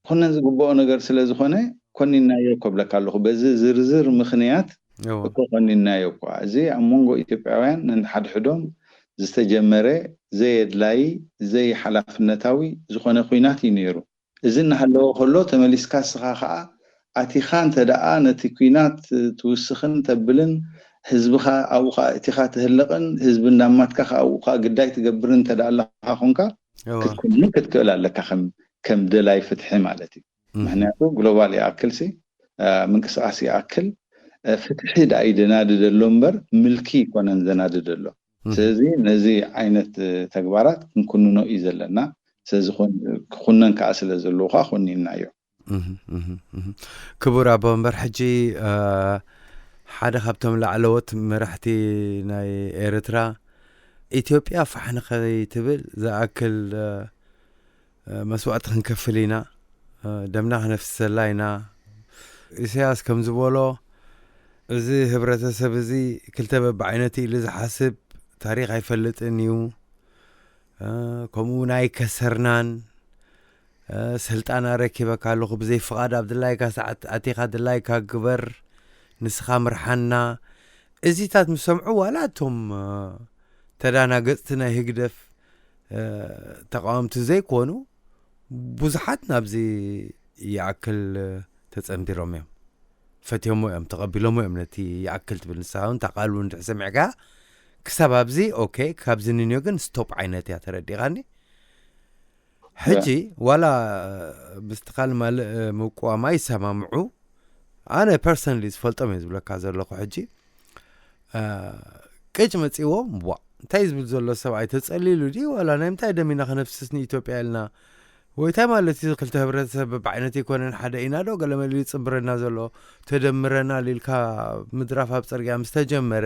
ክኹነን ዝግብኦ ነገር ስለ ዝኾነ ኮኒናዮ ከብለካ ኣለኹ። በዚ ዝርዝር ምክንያት እኮ ኮኒናዮ እኳ። እዚ ኣብ መንጎ ኢትዮጵያውያን ነንሓድሕዶም ዝተጀመረ ዘየድላይ ዘይሓላፍነታዊ ዝኾነ ኩናት እዩ ነይሩ። እዚ እናሃለወ ከሎ ተመሊስካ እስኻ ከዓ ኣቲኻ እንተ ደኣ ነቲ ኩናት ትውስኽን ተብልን ህዝብኻ ኣብኡ ከዓ እቲኻ ትህልቕን ህዝቢ እንዳማትካ ከዓ ኣብኡ ከዓ ግዳይ ትገብርን እንተ ደኣ ኣለኻ ኮንካ ክትኩንን ክትክእል ኣለካ ከም ከም ደላይ ፍትሒ ማለት እዩ። ምክንያቱ ግሎባል ይኣክል ሲ ምንቅስቃስ ይኣክል ፍትሒ ደኣ እዩ ደናዲ ዘሎ እምበር ምልኪ ይኮነን ዘናዲ ዘሎ። ስለዚ ነዚ ዓይነት ተግባራት ክንኩንኖ እዩ ዘለና። ስለዚ ክኩነን ከዓ ስለ ዘለዎ ከዓ ኮኒንናዮ። ክቡር ኣቦ እምበር ሕጂ ሓደ ካብቶም ላዕለዎት መራሕቲ ናይ ኤርትራ ኢትዮጵያ ፋሕ ንኸይትብል ዝኣክል መስዋእቲ ክንከፍል ኢና፣ ደምና ክነፍስሰላ ኢና። ኢሳያስ ከም ዝበሎ እዚ ህብረተሰብ እዚ ክልተ በብዓይነቱ ኢሉ ዝሓስብ ታሪኽ ኣይፈልጥን እዩ፣ ከምኡ እውን ኣይከሰርናን፣ ስልጣን ኣረኪበካ ኣለኹ ብዘይ ፍቓድ ኣብ ድላይካ ሰዓት ኣቲኻ ድላይካ ግበር፣ ንስኻ ምርሓና። እዚታት ምስ ሰምዑ ዋላ እቶም ተዳናገፅቲ ናይ ህግደፍ ተቃወምቲ ዘይኮኑ ብዙሓት ናብዚ ይኣክል ተፀንቢሮም እዮም። ፈትዮሞ እዮም፣ ተቐቢሎሞ እዮም ነቲ ይኣክል ትብል ንስኻ እውን እታ ቃል እውን እንድሕር ሰሚዕካ ክሳብ ኣብዚ ኦኬ ካብዚ ንንዮ ግን ስቶፕ ዓይነት እያ ተረዲኻኒ። ሕጂ ዋላ ምስትኻል ማልእ ምቋም ኣይሰማምዑ ኣነ ፐርሰንሊ ዝፈልጦም እየ ዝብለካ ዘለኹ። ሕጂ ቅጭ መፂዎም ዋ እንታይ ዝብል ዘሎ ሰብኣይ ተፀሊሉ ዲ ዋላ ናይ ምንታይ ደሚና ከነፍስስ ንኢትዮጵያ ኢልና ወይ እንታይ ማለት እዩ? ክልተ ህብረተሰብ በብዓይነት ይኮነን ሓደ ኢና ዶ ገለመለ ይፅንብረና ዘሎ ተደምረና ሊልካ ምድራፍ ኣብ ፅርግያ ምስ ተጀመረ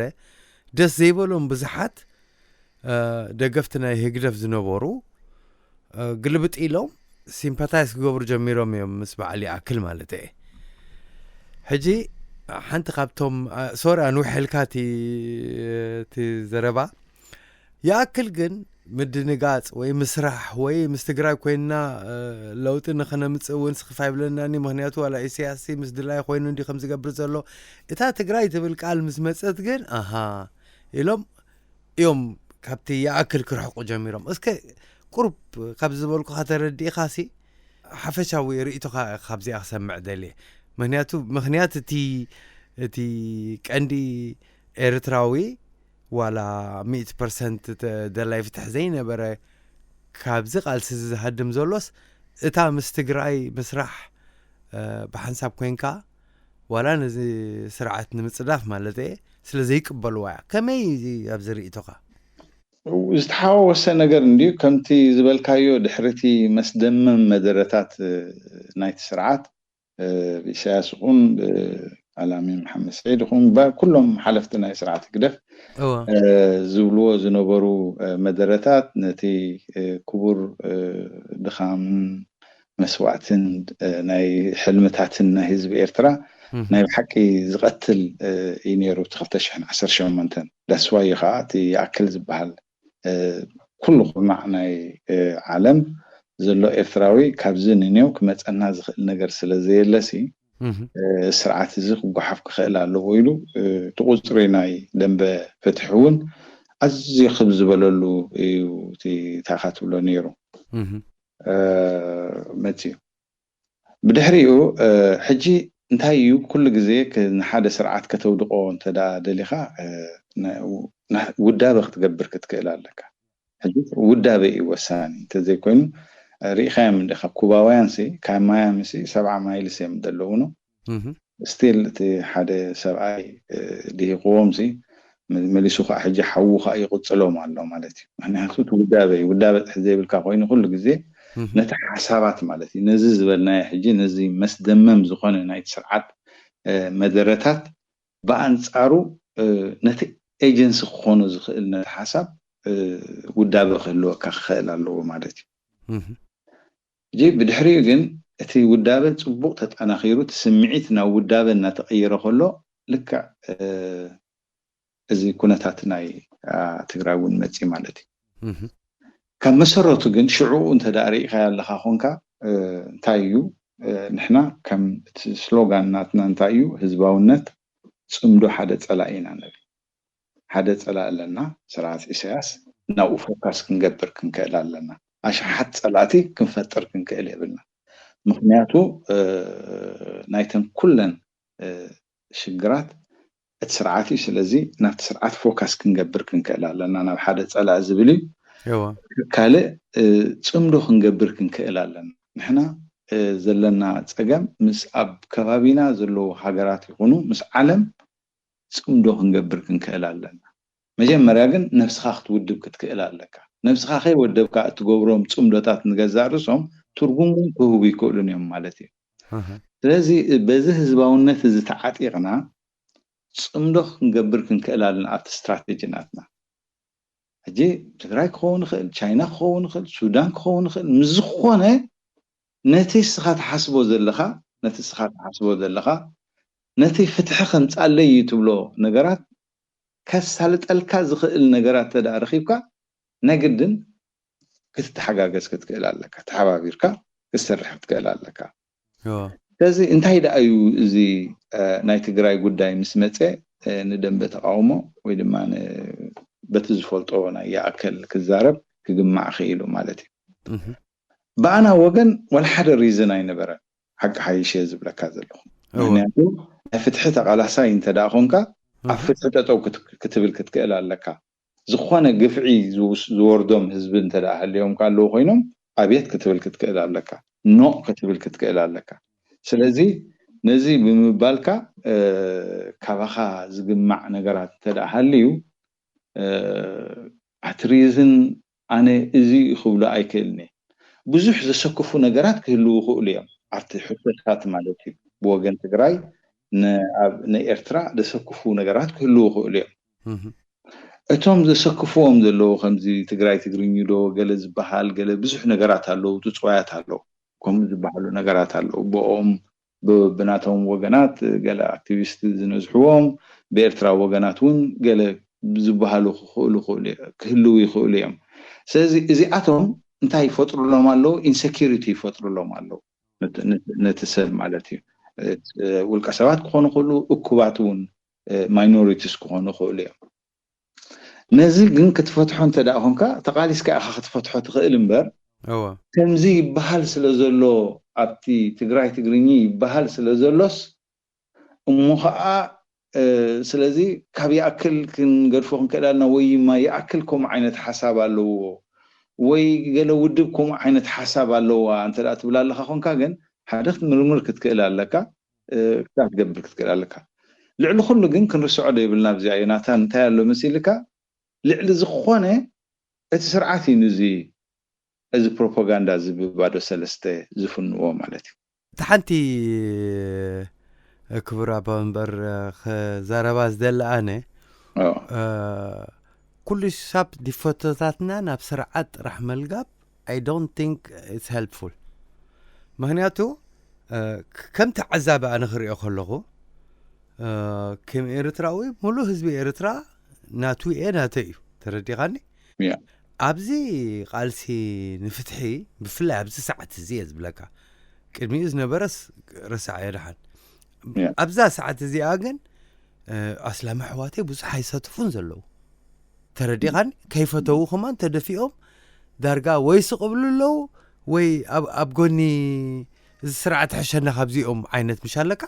ደስ ዘይበሎም ብዙሓት ደገፍቲ ናይ ህግደፍ ዝነበሩ ግልብጥ ኢሎም ሲምፓታይዝ ክገብሩ ጀሚሮም እዮም ምስ በዓል ይኣክል ማለት እየ። ሕጂ ሓንቲ ካብቶም ሶሪ ኣንውሐልካ እቲ ዘረባ ይኣክል ግን ምድንጋፅ ወይ ምስራሕ ወይ ምስ ትግራይ ኮይንና ለውጢ ንክነምፅእ እውን ስኽፍ ኣይብለናኒ። ምክንያቱ ዋላ ኢሳያስ ምስ ድላይ ኮይኑ እንዲ ከም ዝገብር ዘሎ እታ ትግራይ ትብል ቃል ምስ መፀት ግን ኣሃ ኢሎም እዮም ካብቲ ይኣክል ክርሕቁ ጀሚሮም። እስከ ቁሩብ ካብ ዝበልኩኻ ተረዲእኻሲ ሓፈሻዊ ርእይቶኻ ካብዚኣ ክሰምዕ ደልየ። ምክንያቱ ምክንያት እቲ እቲ ቀንዲ ኤርትራዊ ዋላ ሚእቲ ፐርሰንት ደላይ ፍትሕ ዘይነበረ ካብዚ ቃልሲ እዚ ዝሃድም ዘሎስ እታ ምስ ትግራይ ምስራሕ ብሓንሳብ ኮይንካ ዋላ ነዚ ስርዓት ንምፅዳፍ ማለት እየ ስለ ዘይቅበልዋ እያ። ከመይ ኣብዚ ርእይቶኻ? ዝተሓዋወሰ ነገር እንድዩ። ከምቲ ዝበልካዮ ድሕሪቲ መስደመም መደረታት ናይቲ ስርዓት ብኢሳያስ ይኹን ብኣላሚን መሓመድ ስዒድ ይኹን ኩሎም ሓለፍቲ ናይ ስርዓት ህግደፍ ዝብልዎ ዝነበሩ መደረታት ነቲ ክቡር ድኻምን መስዋእትን ናይ ሕልምታትን ናይ ህዝቢ ኤርትራ ናይ ብሓቂ ዝቐትል እዩ ነይሩ። እቲ ክልተ ሽሕን ዓሰርተ ሸሞንተን ዳስዋይ እዩ ከዓ እቲ ይኣክል ዝበሃል ኩሉ ኩርናዕ ናይ ዓለም ዘሎ ኤርትራዊ ካብዚ ንኔው ክመፀና ዝኽእል ነገር ስለ ዘየለሲ ስርዓት እዚ ክጓሓፍ ክኽእል ኣለዎ ኢሉ እቲ ቁፅሪ ናይ ደንበ ፍትሒ እውን ኣዝዩ ክብ ዝበለሉ እዩ እቲ ታኻ ትብሎ ነይሩ መፅዩ። ብድሕሪኡ ሕጂ እንታይ እዩ ኩሉ ግዜ ንሓደ ስርዓት ከተውድቆ እንተ ደሊኻ ውዳበ ክትገብር ክትክእል ኣለካ። ሕጂ ውዳበ እዩ ወሳኒ። እንተዘይኮይኑ ርኢኻዮም እንዲኻ ኩባውያን ሲ ካብ ማያሚ ሲ ሰብዓ ማይልስ እዮም ዘለውኖ ስቲል እቲ ሓደ ሰብኣይ ድሂቕዎም ሲ መሊሱ ከዓ ሕጂ ሓዉ ከዓ ይቕፅሎም ኣሎ ማለት እዩ። ምክንያቱ እቲ ውዳበ እዩ። ውዳበ ትሕ ዘይብልካ ኮይኑ ኩሉ ግዜ ነቲ ሓሳባት ማለት እዩ ነዚ ዝበልናዮ ሕጂ ነዚ መስደመም ዝኾነ ናይቲ ስርዓት መደረታት ብኣንፃሩ ነቲ ኤጀንሲ ክኾኖ ዝኽእል ነቲ ሓሳብ ውዳበ ክህልወካ ክኽእል ኣለዎ ማለት እዩ። ሕጂ ብድሕሪኡ ግን እቲ ውዳበ ፅቡቕ ተጠናኺሩ እቲ ስምዒት ናብ ውዳበ እናተቐየረ ከሎ ልክዕ እዚ ኩነታት ናይ ትግራይ እውን መፂ ማለት እዩ። ካብ መሰረቱ ግን ሽዕኡ እንተ ርኢኻዮ ኣለኻ ኮንካ እንታይ እዩ ንሕና ከም እቲ ስሎጋን ናትና እንታይ እዩ ህዝባውነት ፅምዶ ሓደ ፀላኢ ኢና ንብል። ሓደ ፀላኢ ኣለና ስርዓት ኢሳያስ ናብኡ ፎካስ ክንገብር ክንክእል ኣለና። ኣሽሓት ፀላእቲ ክንፈጥር ክንክእል የብልና። ምክንያቱ ናይተን ኩለን ሽግራት እቲ ስርዓት እዩ። ስለዚ ናብቲ ስርዓት ፎካስ ክንገብር ክንክእል ኣለና ናብ ሓደ ፀላኢ ዝብል እዩ። ካልእ ፅምዶ ክንገብር ክንክእል ኣለና። ንሕና ዘለና ፀገም ምስ ኣብ ከባቢና ዘለዉ ሃገራት ይኹኑ ምስ ዓለም ፅምዶ ክንገብር ክንክእል ኣለና። መጀመርያ ግን ነብስኻ ክትውድብ ክትክእል ኣለካ። ነብስኻ ከይወደብካ እትገብሮም ፅምዶታት ንገዛእ ርእሶም ትርጉም እውን ክህቡ ይክእሉን እዮም ማለት እዩ። ስለዚ በዚ ህዝባውነት እዚ ተዓጢቕና ፅምዶ ክንገብር ክንክእል ኣለና ኣብቲ ስትራቴጂ ናትና። ሕጂ ትግራይ ክኸውን ይኽእል፣ ቻይና ክኸውን ይኽእል፣ ሱዳን ክኸውን ይኽእል፣ ምስ ዝኾነ ነቲ እስኻ ትሓስቦ ዘለኻ ነቲ እስኻ ትሓስቦ ዘለኻ ነቲ ፍትሒ ከምፃለይ እዩ ትብሎ ነገራት ከሳልጠልካ ዝኽእል ነገራት ተዳ ረኺብካ ናይ ግድን ክትተሓጋገዝ ክትክእል ኣለካ፣ ተሓባቢርካ ክትሰርሕ ክትክእል ኣለካ። ስለዚ እንታይ ደኣ እዩ እዚ ናይ ትግራይ ጉዳይ ምስ መፀ ንደንበ ተቃውሞ ወይ ድማ በቲ ዝፈልጦ ናይ ይኣክል ክዛረብ ክግማዕ ክኢሉ ማለት እዩ። ብኣና ወገን ዋላ ሓደ ሪዝን ኣይነበረን ሓቂ ሓይሽ እየ ዝብለካ ዘለኹ። ምክንያቱ ናይ ፍትሒ ተቃላሳይ እንተ ደኣ ኮንካ ኣብ ፍትሒ ጠጠው ክትብል ክትክእል ኣለካ። ዝኾነ ግፍዒ ዝወርዶም ህዝቢ እንተ ደኣ ሃልዮም ኣለዉ ኮይኖም ኣብየት ክትብል ክትክእል ኣለካ፣ ኖእ ክትብል ክትክእል ኣለካ። ስለዚ ነዚ ብምባልካ ካባኻ ዝግማዕ ነገራት እንተ ደኣ ሃልዩ ኣትሪዝን ኣነ እዚ ክብሎ ኣይክእልን እየ። ብዙሕ ዘሰክፉ ነገራት ክህልዉ ይኽእሉ እዮም። ኣብቲ ሕቶታት ማለት እዩ ብወገን ትግራይ ንኤርትራ ዘሰክፉ ነገራት ክህልዉ ይኽእሉ እዮም። እቶም ዘሰክፍዎም ዘለዉ ከምዚ ትግራይ ትግርኝ ዶ ገለ ዝበሃል ገለ ብዙሕ ነገራት ኣለዉ፣ ትፅዋያት ኣለዉ፣ ከምኡ ዝበሃሉ ነገራት ኣለዉ። ብኦም ብናቶም ወገናት ገለ ኣክቲቪስት ዝነዝሕዎም ብኤርትራ ወገናት እውን ገለ ዝበሃሉ ክኽእሉ ክህልው ይኽእሉ እዮም። ስለዚ እዚኣቶም እንታይ ይፈጥሩሎም ኣለዉ? ኢንሴኪሪቲ ይፈጥሩሎም ኣለዉ ነቲ ሰብ ማለት እዩ። ውልቀ ሰባት ክኾኑ ክእሉ፣ እኩባት እውን ማይኖሪቲስ ክኾኑ ክእሉ እዮም። ነዚ ግን ክትፈትሖ እንተ ደኣ ኾንካ፣ ተቓሊስካ ኢኻ ክትፈትሖ ትኽእል እምበር፣ እወ ከምዚ ይበሃል ስለ ዘሎ፣ ኣብቲ ትግራይ ትግርኛ ይበሃል ስለ ዘሎስ፣ እሞ ኸዓ፣ እ፣ ስለዚ ካብ ይኣክል ክንገድፎ ክንክእል ኣለና፣ ወይ ድማ ይኣክል ከምኡ ዓይነት ሓሳብ ኣለዎ፣ ወይ ገለ ውድብ ከምኡ ዓይነት ሓሳብ ኣለዋ እንተ ደኣ ትብል ኣለኻ ኾንካ፣ ግን ሓደ ክትምርምር ክትክእል ኣለካ፣ እ፣ ክትገብር ክትክእል ኣለካ። ልዕሊ ኩሉ ግን ክንርስዖ ዶ የብልና ኣብዚኣ፣ ዮናታን፣ እንታይ ኣሎ መሲልካ? ልዕሊ ዝኾነ እቲ ስርዓት እዩ ንዚ፣ እዚ ፕሮፓጋንዳ እዚ ብባዶ ሰለስተ ዝፍንዎ ማለት እዩ። እቲ ሓንቲ እ፣ ክቡር ኣባ መንበር፣ እ፣ ክዛረባ ዝደሊ ኣነ፣ ኦ፣ እ፣ ኩሉ ሳብ ዲፎቶታትና ናብ ስርዓት ጥራሕ መልጋብ፣ I don't think it's helpful። ምኽንያቱ፣ እ፣ ክ-፣ ከም ተዓዛቢ ኣነ ክሪኦ ከለኹ፣ እ፣ ከም ኤርትራዊ፣ ሙሉእ ህዝቢ ኤርትራ ናቱ እየ፣ ናተይ እዩ። ተረዲኻኒ? ያ። ኣብዚ ቃልሲ ንፍትሒ፣ ብፍላይ ኣብዚ ሰዓት እዚ እየ ዝብለካ፣ ቅድሚኡ ዝነበረስ ረሳዕ እየ ደሓን። ያ። ኣብዛ ሰዓት እዚኣ ግን፣ እ፣ ኣስላም ኣሕዋተይ ብዙሕ ኣይሳተፉን ዘለዉ። ተረዲኻኒ? ከይፈተዉ ከማን ተደፊኦም ዳርጋ ወይ ስቕ ብሉ ኣለዉ፣ ወይ ኣብ፣ ኣብ ጎኒ እዚ ስርዓት ሕሸና ካብዚኦም ዓይነት ምሽ ኣለካ።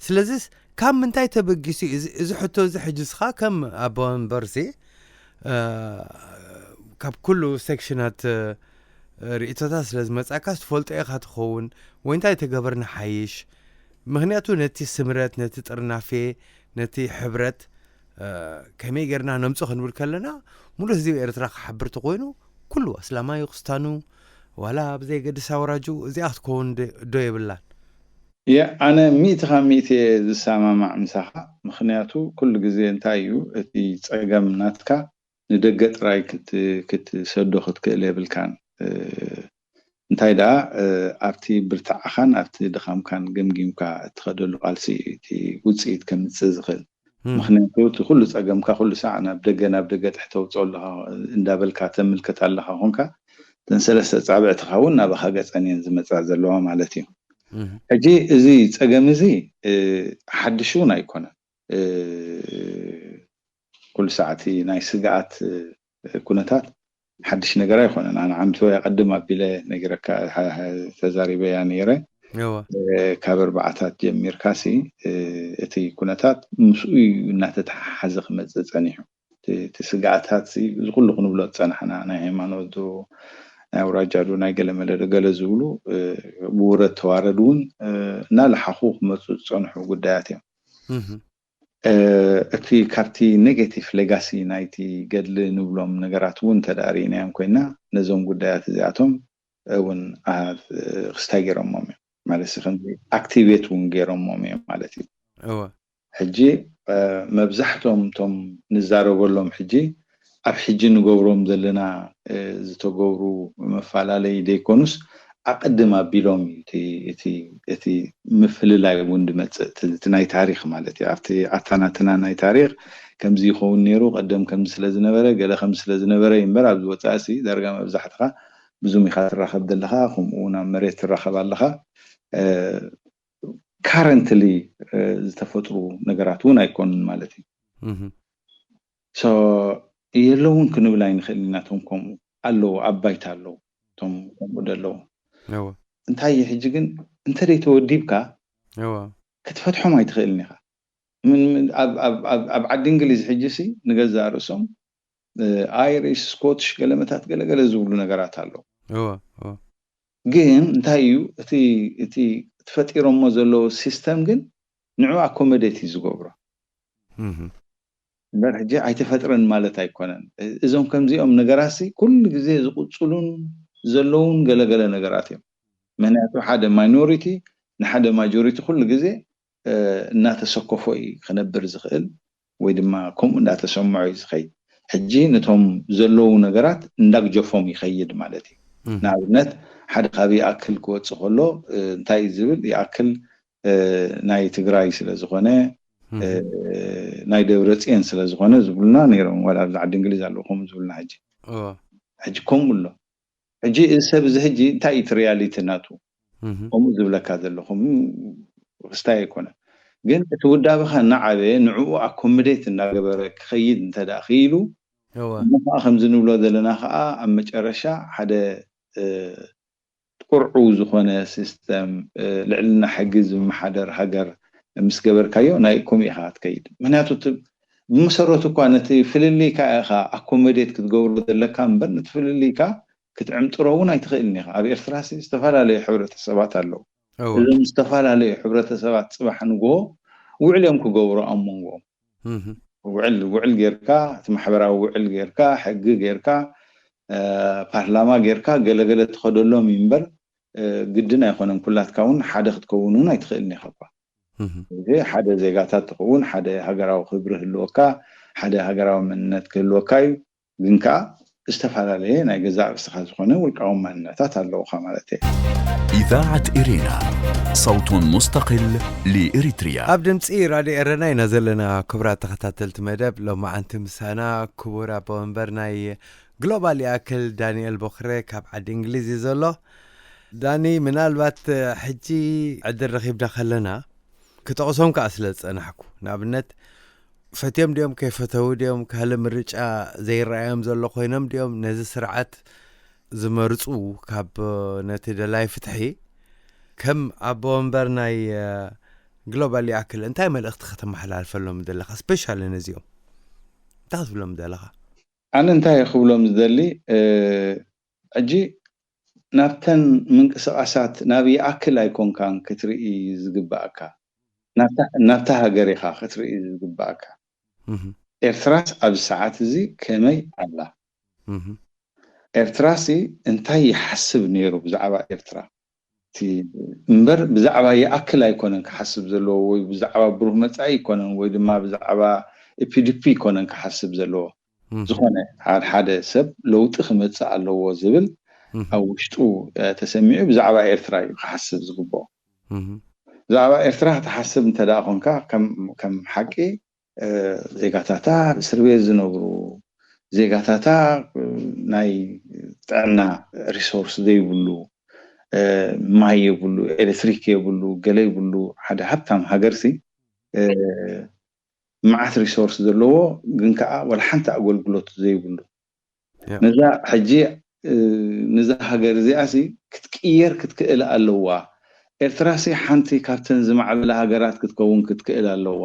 ስለዚስ ካብ ምንታይ ተበጊሱ እዩ እዚ፣ እዚ ሕቶ እዚ ሕጂ እስኻ ከም ኣቦ መንበርሲ፣ እ፣ ካብ ኩሉ ሴክሽናት፣ እ፣ ርእይቶታት ስለ ዝመጻካ፣ ዝትፈልጦ ኢኻ ትኸውን፣ ወይ እንታይ ተገበርና ሓይሽ? ምኽንያቱ ነቲ ስምረት፣ ነቲ ጥርናፌ፣ ነቲ ሕብረት፣ እ፣ ከመይ ጌርና ነምጾ ክንብል ከለና፣ ሙሉእ ህዝቢ ኤርትራ ክሓብር ተኾይኑ፣ ኩሉ ኣስላማይ ክስታኑ፣ ዋላ ብዘየገድስ ኣውራጁ፣ እዚኣ ክትከውን ዶ፣ ዶ የብላን? የ-፣ ኣነ ሚእቲ ካብ ሚእቲ እየ ዝሰማማዕ ምሳኻ። ምኽንያቱ ኩሉ ግዜ እንታይ እዩ፣ እቲ ጸገም ናትካ ንደገ ጥራይ ክት-፣ ክትሰዶ ክትክእል የብልካን። እ፣ እንታይ ደኣ፣ እ፣ ኣብቲ ብርትዓኻን ኣብቲ ድኻምካን ገምጊምካ እትኸደሉ ቃልሲ እዩ እቲ ውጽኢት ከምጽእ ዝኽእል። እም፣ ምኽንያቱ እቲ ኩሉ ጸገምካ ኩሉ ሳዕ ናብ ደገ፣ ናብ ደገ ጥሕ ተውጽኦ ኣለኻ እንዳበልካ ተምልከት ኣለኻ ኾንካ፣ እተን ሰለስተ ጻብዕትኻ እውን ናባኻ ገጸን እየን ዝመጻ ዘለዋ ማለት እዩ። እም፣ ሕጂ እዚ ጸገም እዚ፣ እ፣ ሓድሽ እውን ኣይኮነን። እ፣ ኩሉ ሳዕ እቲ ናይ ስግኣት፣ እ፣ ኩነታት ሓድሽ ነገር ኣይኮነን። ኣነ ዓመት ወይ ኣቐድም ኣቢለ ነጊረካ፣ ሓ-፣ ሓ-፣ ተዛሪበያ ነይረ። እወ። እ፣ ካብ ኣርባዓታት ጀሚርካሲ፣ እ፣ እቲ ኩነታት ምስኡ እዩ እናተተሓሓዘ ክመጽእ ጸኒሑ። እቲ፣ እቲ ስግኣታት ሲ፣ እዚ ኩሉ ክንብሎ ዝጸናሕና፣ ናይ ሃይማኖት ዶ፣ ናይ ኣውራጃ ዶ፣ ናይ ገለመለ ዶ፣ ገለ ዝብሉ፣ እ፣ ብውረድ ተዋረድ እውን፣ እ፣ እናለሓኹ ክመጹ ዝጸንሑ ጉዳያት እዮም። እም፣ እ፣ እቲ ካብቲ ኔጌቲቭ ሌጋሲ ናይቲ ገድሊ ንብሎም ነገራት እውን እንተ ደኣ ርኢናዮም ኮይና፣ ነዞም ጉዳያት እዚኣቶም እውን ኣሃዝ፣ እ፣ ክስታይ ገይሮሞም እዮም። ማለት፣ ከምዚ ኣክቲቬት እውን ገይሮሞም እዮም ማለት እዩ። እወ። ሕጂ፣ እ፣ መብዛሕትኦም እቶም ንዛረበሎም ሕጂ ኣብ ሕጂ ንገብሮም ዘለና፣ እ፣ ዝተገብሩ መፈላለዪ ደይኮኑስ፣ ኣቐድም ኣቢሎም እዩ እቲ፣ እቲ፣ እቲ ምፍልላይ እውን ዝመጽእ፣ እቲ፣ እቲ ናይ ታሪኽ ማለት እዩ። ኣብቲ ኣተናትና ናይ ታሪኽ ከምዚ ይኸውን ነይሩ፣ ቀደም ከምዚ ስለ ዝነበረ፣ ገለ ከምዚ ስለ ዝነበረ እዩ እምበር፣ ኣብዚ ወጻኢ ሲ ዳርጋ መብዛሕትኻ ብዙም ኢኻ ትራኸብ ዘለኻ፣ ከምኡ እውን ኣብ መሬት ትራኸብ ኣለኻ። እ፣ ካረንትሊ፣ እ፣ ዝተፈጥሩ ነገራት እውን ኣይኮኑን ማለት እዩ። እም፣ ሶ፣ የለውን ክንብል ኣይንኽእል ኢና። እቶም ከምኡ ኣለዉ፣ ኣብ ባይታ ኣለዉ፣ እቶም ከምኡ ዘለዉ። እወ። እንታይ እዩ ሕጂ ግን፣ እንተ ደይተወዲብካ እወ። ክትፈትሖም ኣይትኽእልን ኢኻ። ምን፣ ምን፣ ኣብ፣ ኣብ፣ ኣብ፣ ኣብ ዓዲ እንግሊዝ ሕጂ ሲ ንገዛእ ርእሶም፣ እ፣ ኣይሪሽ፣ ስኮትሽ፣ ገለመታት፣ ገለገለ ዝብሉ ነገራት ኣለዉ። እወ፣ እወ። ግን እንታይ እዩ፣ እቲ፣ እቲ ተፈጢሮሞ ዘለዉ ሲስተም ግን ንዑ ኣኮመዴት እዩ ዝገብሮ። እም፣ እምበር ሕጂ ኣይተፈጥረን ማለት ኣይኮነን። እ-፣ እዞም ከምዚኦም ነገራትሲ ኩሉ ግዜ ዝቕጽሉን ዘለውን ገለገለ ነገራት እዮም። ምኽንያቱ ሓደ ማይኖሪቲ ንሓደ ማጆሪቲ ኩሉ ግዜ፣ እ፣ እናተሰኮፎ እዩ ክነብር ዝኽእል፣ ወይ ድማ ከምኡ እንዳተሰምዖ እዩ ዝኸይድ። ሕጂ ነቶም ዘለዉ ነገራት እንዳግጀፎም ይኸይድ ማለት እዩ። እም፣ ንኣብነት፣ ሓደ ካብ ይኣክል ክወጽእ ከሎ፣ እ፣ እንታይ እዩ ዝብል? ይኣክል፣ እ፣ ናይ ትግራይ ስለ ዝኾነ፣ እም፣ እ፣ ናይ ደብረ ጽዮን ስለ ዝኾነ ዝብሉና ነይሮም። ዋላ ኣብዚ ዓዲ እንግሊዝ ኣለዉ ከምኡ ዝብሉና። ሕጂ፣ እወ። ሕጂ ከምኡ ኣሎ። ሕጂ እዚ ሰብ እዚ ሕጂ እንታይ እዩ እቲ ሪያሊቲ ናቱ? እም፣ ከምኡ ዝብለካ ዘሎ፣ ከምኡ ክስታይ ኣይኮነን። ግን እቲ ውዳበኻ እናዓበየ ንዕኡ ኣኮመዴት እናገበረ ክኸይድ እንተ ደኣ ክኢሉ፣ እወ እሞ ከዓ ከምዚ ንብሎ ዘለና ከዓ ኣብ መጨረሻ ሓደ እ፣ ቁርዑው ዝኾነ ሲስተም እ፣ ልዕልና ሕጊ ዝመሓደር ሃገር ምስ ገበርካዮ ናይ ከምኡ ኢኻ ትከይድ። ምክንያቱ እቲ ብመሰረቱ እኳ ነቲ ፍልልይካ ኢኻ ኣኮሞዴት ክትገብሮ ዘለካ እምበር ነቲ ፍልልይካ ክትዕምጥሮ እውን ኣይትኽእልን ኢኻ። ኣብ ኤርትራ ሲ ዝተፈላለዩ ሕብረተሰባት ኣለዉ። እወ እዞም ዝተፈላለዩ ሕብረተሰባት ፅባሕ ንግሆ ውዕል እዮም ክገብሩ ኣብ መንጎኦም። እህ ውዕል ውዕል ጌርካ እቲ ማሕበራዊ ውዕል ጌርካ ሕጊ ጌርካ እ፣ ፓርላማ ጌርካ ገለገለ ትኸደሎም እዩ እምበር እ፣ ግድን ኣይኮነን። ኩላትካ እውን ሓደ ክትከውን እውን ኣይትኽእልን ኢኻ እኳ። እህ እዚ ሓደ ዜጋታት ትኸውን፣ ሓደ ሃገራዊ ክብሪ ህልወካ፣ ሓደ ሃገራዊ መንነት ክህልወካ እዩ። ግን ከዓ ዝተፈላለየ ናይ ገዛእ ርእስኻ ዝኾነ ውልቃዊ መንነታት ኣለውኻ ማለት እዩ። إذاعة إرينا، صوت مستقل لإريتريا. ኣብ ድምፂ ራድዮ ኤረና ኢና ዘለና። ክቡራት ተኸታተልቲ መደብ ሎማዓንቲ ምሳና ክቡር ኣቦ መንበር ናይ ግሎባል ይኣክል ዳንኤል ቦኽረ ካብ ዓዲ እንግሊዝ እዩ ዘሎ። ዳኒ፣ ምናልባት ሕጂ ዕድል ረኺብና ከለና ክጠቕሶም ከዓ ስለ ዝጸናሕኩ፣ ንኣብነት ፈትዮም ድዮም ከይፈተው ድዮም ካልእ ምርጫ ዘይረኣዮም ዘሎ ኮይኖም ድዮም ነዚ ስርዓት ዝመርጹ ካብ ነቲ ደላይ ፍትሒ? ከም ኣቦ ወንበር ናይ ግሎባል ይኣክል እንታይ መልእኽቲ ከተመሓላልፈሎም ዘለኻ? ስፔሻሊ ነዚኦም እንታይ ክትብሎም ዘለኻ? ኣነ እንታይ ክብሎም ዝደሊ እ፣ ሕጂ ናብተን ምንቅስቃሳት ናብ ይኣክል ኣይኮንካን ክትርኢ ዝግባእካ፣ ናብታ ናብታ ሃገር ኢኻ ክትርኢ ዝግባእካ። እህ ኤርትራስ ኣብዚ ሰዓት እዚ ከመይ ኣላ? እህ ኤርትራሲ እንታይ ይሓስብ ነይሩ ብዛዕባ ኤርትራ? እቲ እምበር ብዛዕባ ይኣክል ኣይኮነን ክሓስብ ዘለዎ፣ ወይ ብዛዕባ ብሩህ መጻኢ ኣይኮነን፣ ወይ ድማ ብዛዕባ ኢፒዲፒ ኣይኮነን ክሓስብ ዘለዎ። እህ ዝኾነ ሓደ ሓደ ሰብ ለውጢ ክመጽእ ኣለዎ ዝብል እህ ኣብ ውሽጡ እ፣ ተሰሚዑ ብዛዕባ ኤርትራ እዩ ክሓስብ ዝግብኦ። እህ ብዛዕባ ኤርትራ ክትሓስብ እንተ ደኣ ኮንካ ከም ከም ሓቂ እ፣ ዜጋታታ ኣብ እስር ቤት ዝነብሩ፣ ዜጋታታ እ፣ ናይ ጥዕና ሪሶርስ ዘይብሉ እ፣ ማይ የብሉ፣ ኤሌክትሪክ የብሉ፣ ገለ የብሉ። ሓደ ሃብታም ሃገርሲ እ፣ መዓት ሪሶርስ ዘለዎ ግን ከዓ ወላ ሓንቲ ኣገልግሎት ዘይብሉ ያ። ነዛ ሕጂ እ፣ ነዛ ሃገር እዚኣሲ ክትቅየር ክትክእል ኣለዋ። ኤርትራሲ ሓንቲ ካብተን ዝማዕበላ ሃገራት ክትከውን ክትክእል ኣለዋ።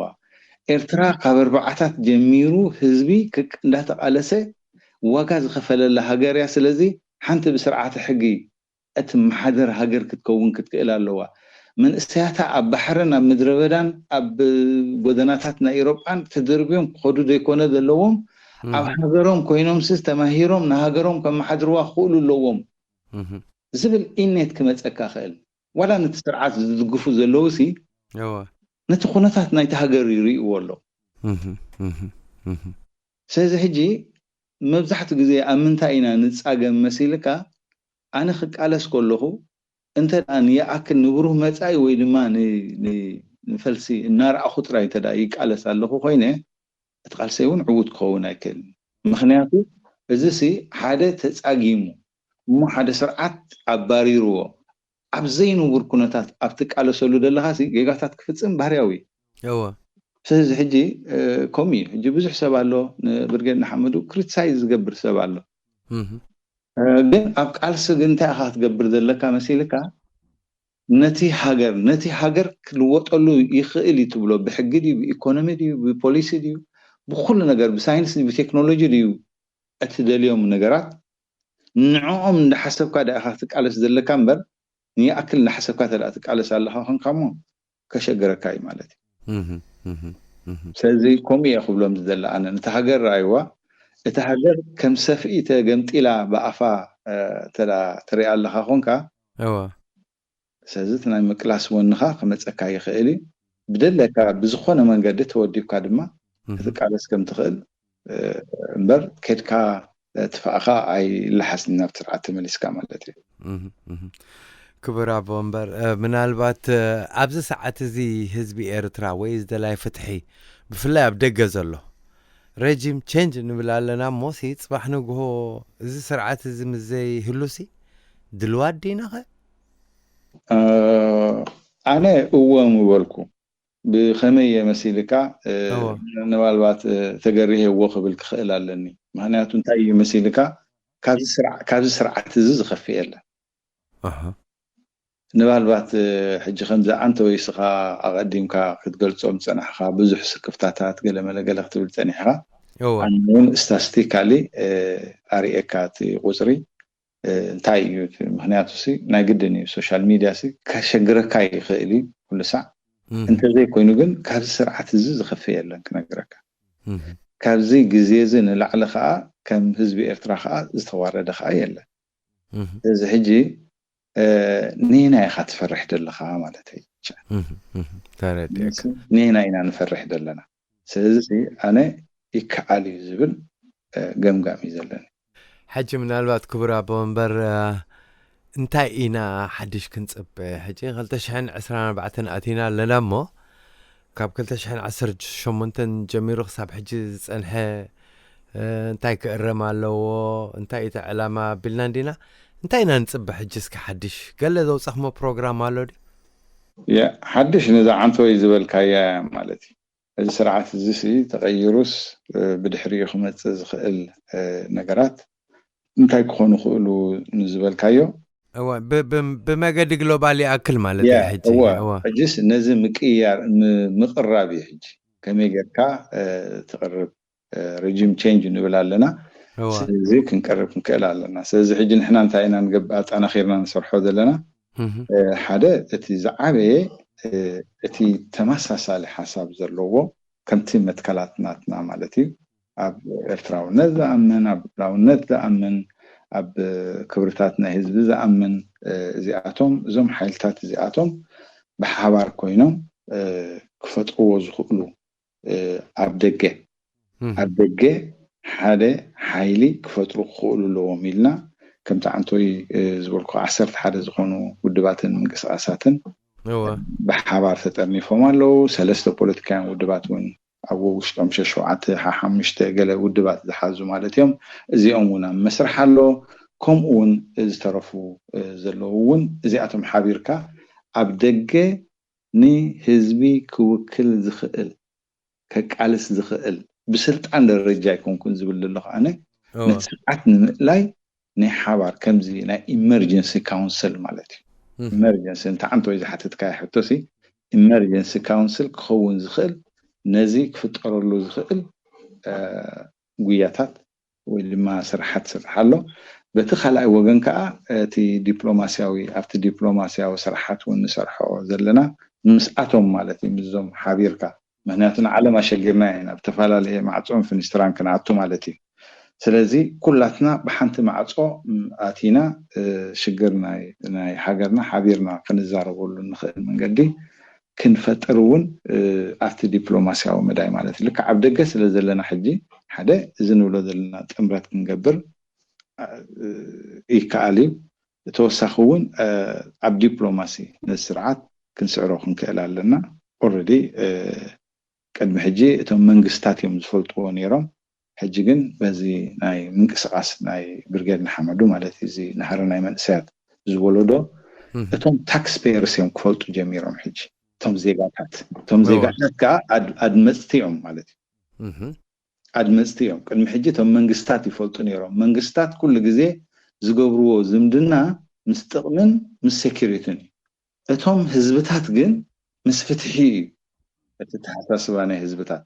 ኤርትራ ካብ ኣርባዓታት ጀሚሩ ህዝቢ ክቅ- እንዳተቃለሰ ዋጋ ዝኸፈለላ ሃገር እያ። ስለዚ ሓንቲ ብስርዓተ ሕጊ እትመሓደር ሃገር ክትከውን ክትክእል ኣለዋ። መንእሰያታ ኣብ ባሕርን ኣብ ምድረ በዳን ኣብ ጎደናታት ናይ ኤሮጳን ተደርብዮም ክኸዱ ዘይኮነ ዘለዎም ኣብ ሃገሮም ኮይኖምሲ ተማሂሮም ንሃገሮም ከመሓድርዋ ክኽእሉ ኣለዎም እህ ዝብል ኢኔት ክመፀካ ክእል። ዋላ ነቲ ስርዓት ዝድግፉ ዘለውሲ እወ ነቲ ኩነታት ናይቲ ሃገር ይርእይዎ ኣሎ። እህ እህ እህ ስለዚ ሕጂ መብዛሕትኡ ግዜ ኣብ ምንታይ ኢና ንፃገም መሲልካ? ኣነ ክቃለስ ከለኹ እንተ ደኣ ንይኣክል ንብሩህ መጻኢ ወይ ድማ ን- ን- ንፈልሲ እናረኣኹ ጥራይ እንተ ደኣ ይቃለስ ኣለኹ ኮይነ እቲ ቃልሰይ እውን ዕዉት ክኸውን ኣይክእልን። ምኽንያቱ እዚሲ ሓደ ተጻጊሙ እሞ ሓደ ስርዓት ኣባሪርዎ ኣብ ዘይንቡር ኩነታት ኣብ ትቃለሰሉ ዘለኻሲ ጌጋታት ክፍጽም ባህርያዊ እዩ። እወ ስለዚ ሕጂ እ፣ ከምኡ እዩ። ሕጂ ብዙሕ ሰብ ኣሎ ንብርጌድ ንሓመዱ ክሪቲሳይዝ ዝገብር ሰብ ኣሎ። እህ እ፣ ግን ኣብ ቃልሲ ግን እንታይ ኢኻ ክትገብር ዘለካ መሲልካ ነቲ ሃገር ነቲ ሃገር ክልወጠሉ ይኽእል እዩ ትብሎ ብሕጊ ድዩ ብኢኮኖሚ ድዩ ብፖሊሲ ድዩ ብኩሉ ነገር ብሳይንስ ድዩ ብቴክኖሎጂ ድዩ እትደልዮም ነገራት ንዕኦም እንዳሓሰብካ ዳ ኢኻ ክትቃለስ ዘለካ እምበር ንይኣክል እንዳሓሰብካ ተዳ ትቃለስ ኣለኻ ኮንካ እሞ ከሸግረካ እዩ ማለት እዩ። እህ እህ እህ ስለዚ ከምኡ እየ ክብሎም ዝደሊ ኣነ ነቲ ሃገር ረኣይዋ እቲ ሃገር ከም ሰፍኢ ተገምጢላ ብኣፋ እ፣ ተዳ ትሪኣ ኣለኻ ኮንካ እወ ስለዚ እቲ ናይ ምቅላስ ወንኻ ክመፀካ ይኽእል እዩ። ብደለካ ብዝኾነ መንገዲ ተወዲብካ ድማ እህ ክትቃለስ ከም ትኽእል እ፣ እምበር ከድካ እ፣ ትፋእኻ ኣይለሓስን ናብ ስርዓት ተመሊስካ ማለት እዩ። እህ እህ ክቡር ኣቦ ወንበር እ፣ ምናልባት እ፣ ኣብዚ ሰዓት እዚ ህዝቢ ኤርትራ ወይ ዝደላይ ፍትሒ ብፍላይ ኣብ ደገ ዘሎ ረጂም ቼንጅ ንብል ኣለና እሞሲ ጽባሕ ንግሆ እዚ ስርዓት እዚ ምስ ዘይህሉሲ ድልዋት ዲናኸ? እ፣ ኣነ እወ ምበልኩ ብኸመይ እየ መሲልካ እ፣ እወ ምናልባት እ፣ ተገሪሄ እወ ክብል ክኽእል ኣለኒ። ምክንያቱ እንታይ እዩ መሲልካ፣ ካብዚ ስርዓ- ካብዚ ስርዓት እዚ ዝኸፍእ የለን። ኣሃ ንባልባት ሕጂ ከምዚ ኣንተ ወይ ስኻ ኣቐዲምካ ክትገልጾም ዝጸናሕካ ብዙሕ ስክፍታታት ገለመለ ገለ ክትብል ጸኒሕካ። እወ ኣነ እውን ስታስቲካሊ ኣርእየካ እቲ ቁፅሪ እንታይ እዩ እቲ ምክንያቱ ሲ ናይ ግድን እዩ። ሶሻል ሚድያ ሲ ከሸግረካ ይኽእል እዩ ኩሉ ሳዕ። እህ፣ እንተዘይኮይኑ ግን ካብዚ ስርዓት እዚ ዝኸፍእ የለን ክነግረካ። እህ፣ ካብዚ ግዜ እዚ ንላዕሊ ከዓ ከም ህዝቢ ኤርትራ ከዓ ዝተዋረደ ከዓ የለን። እህ፣ እዚ ሕጂ እ፣ ንየናይ ኢኻ ትፈርሕ ዘለኻ ማለት እዩ። እህ፣ እህ፣ ተረዲእካ። ንየናይ ኢና ንፈርሕ ዘለና። ስለዚ ሲ ኣነ ይከኣል እዩ ዝብል እ፣ ገምጋም እዩ ዘለኒ። ሕጂ ምናልባት ክቡር ኣቦ ወንበር እ፣ እንታይ ኢና ሓድሽ ክንፅበ? ሕጂ ክልተ ሽሕን ዕስራን ኣርባዕተን ኣቲና ኣለና እሞ ካብ ክልተ ሽሕን ዓሰርተ ሸሞንተን ጀሚሩ ክሳብ ሕጂ ዝፀንሐ እ፣ እንታይ ክእረም ኣለዎ? እንታይ እቲ ዕላማ ኣቢልና እንዲና? እንታይ ኢና ንፅበ? ሕጂ እስኪ ሓድሽ ገለ ዘውፃኽሞ ፕሮግራም ኣሎ ድዩ? የ ሓድሽ ነዛ ዓንተወይ ዝበልካያ እያ ማለት እዩ። እዚ ስርዓት እዚ ሲ ተቐይሩስ እ፣ ብድሕሪኡ ክመፅእ ዝኽእል እ፣ ነገራት እንታይ ክኾኑ ክእሉ ንዝበልካዮ እወ ብ- ብ- ብመገዲ ግሎባል ይኣክል ማለት ያ እዩ ሕጂ እወ እወ ሕጂስ ነዚ ምቅያር ም- ምቕራብ እዩ። ሕጂ ከመይ ጌርካ እ፣ ትቕርብ እ፣ ሪጂም ቼንጅ ንብል ኣለና። እወ ስለዚ ክንቀርብ ክንክእል ኣለና። ስለዚ ሕጂ ንሕና እንታይ ኢና ንገብር ኣጠናኺርና ንሰርሖ ዘለና? እህ፣ እ፣ ሓደ እቲ ዝዓበየ እ፣ እቲ ተመሳሳሊ ሓሳብ ዘለዎ ከምቲ መትከላት ናትና ማለት እዩ። ኣብ ኤርትራውነት ዝኣምን፣ ኣብ ልኡላውነት ዝኣምን፣ ኣብ ክብርታት ናይ ህዝቢ ዝኣምን እ፣ እዚኣቶም እዞም ሓይልታት እዚኣቶም ብሓባር ኮይኖም እ፣ ክፈጥርዎ ዝኽእሉ እ፣ ኣብ ደገ እህ፣ ኣብ ደገ ሓደ ሓይሊ ክፈጥሩ ክኽእሉ ኣለዎም ኢልና ከምቲ ዓንቶይ እ፣ ዝበልኩ ዓሰርተ ሓደ ዝኾኑ ውድባትን ምንቅስቃሳትን እወ ብሓባር ተጠርኒፎም ኣለዉ። ሰለስተ ፖለቲካውያን ውድባት እውን ኣብ ውሽጦም ሸሸውዓተ ሓሓሙሽተ ገለ ውድባት ዝሓዙ ማለት እዮም። እዚኦም እውን ኣብ መስርሕ ኣሎ። ከምኡ እውን ዝተረፉ እ፣ ዘለዉ እውን እዚኣቶም ሓቢርካ ኣብ ደገ ንህዝቢ ክውክል ዝኽእል ከቃልስ ዝኽእል ብስልጣን ደረጃ ኣይኮንኩን ዝብል ዘለኹ ኣነ እወ ነቲ ስርዓት ንምእላይ ናይ ሓባር ከምዚ ናይ ኢመርጀንሲ ካውንስል ማለት እዩ። እህ፣ ኢመርጀንሲ እንተ ዓንቶ ወይ ዝሓተትካዮ ሕቶሲ ኢመርጀንሲ ካውንስል ክኸውን ዝኽእል ነዚ ክፍጠረሉ ዝኽእል እ፣ ጉያታት ወይ ድማ ስራሓት ስራሕ ኣሎ። በቲ ካልኣይ ወገን ከዓ እቲ ዲፕሎማስያዊ ኣብቲ ዲፕሎማስያዊ ስራሓት እውን ንሰርሖ ዘለና ምስኣቶም ማለት እዩ ምስዞም ሓቢርካ ምክንያቱ ንዓለም ኣሸጊርና ኢና ብተፈላለየ ማዕፆን ፍንስትራን ክንኣቱ ማለት እዩ። ስለዚ ኩላትና ብሓንቲ ማዕፆ ም፣ ኣቲና እ፣ ሽግር ናይ ናይ ሃገርና ሓቢርና ክንዛረበሉ ንኽእል መንገዲ ክንፈጥር እውን እ፣ ኣብቲ ዲፕሎማስያዊ መዳይ ማለት እዩ። ልክዕ ኣብ ደገ ስለ ዘለና ሕጂ ሓደ እዚ ንብሎ ዘለና ጥምረት ክንገብር እ፣ ይከኣል እዩ። ተወሳኺ እውን እ፣ ኣብ ዲፕሎማሲ ነዚ ስርዓት ክንስዕሮ ክንክእል ኣለና። ኦረዲ ቅድሚ ሕጂ እቶም መንግስታት እዮም ዝፈልጥዎ ነይሮም። ሕጂ ግን በዚ ናይ ምንቅስቃስ ናይ ብርጌድ ንሓመዱ ማለት እዩ፣ እዚ ናህሪ ናይ መንእሰያት ዝወለዶ እህ፣ እቶም ታክስ ፔየርስ እዮም ክፈልጡ ጀሚሮም። ሕጂ እቶም ዜጋታት እቶም እወ ዜጋታት ከዓ ኣድ- ኣድመፅቲ እዮም ማለት እዩ። እህ፣ ኣድመፅቲ እዮም። ቅድሚ ሕጂ እቶም መንግስታት ይፈልጡ ነይሮም። መንግስታት ኩሉ ግዜ ዝገብርዎ ዝምድና ምስ ጥቕምን ምስ ሴኪሪትን እዩ። እቶም ህዝብታት ግን ምስ ፍትሒ እዩ እቲ ተሓሳስባ ናይ ህዝብታት።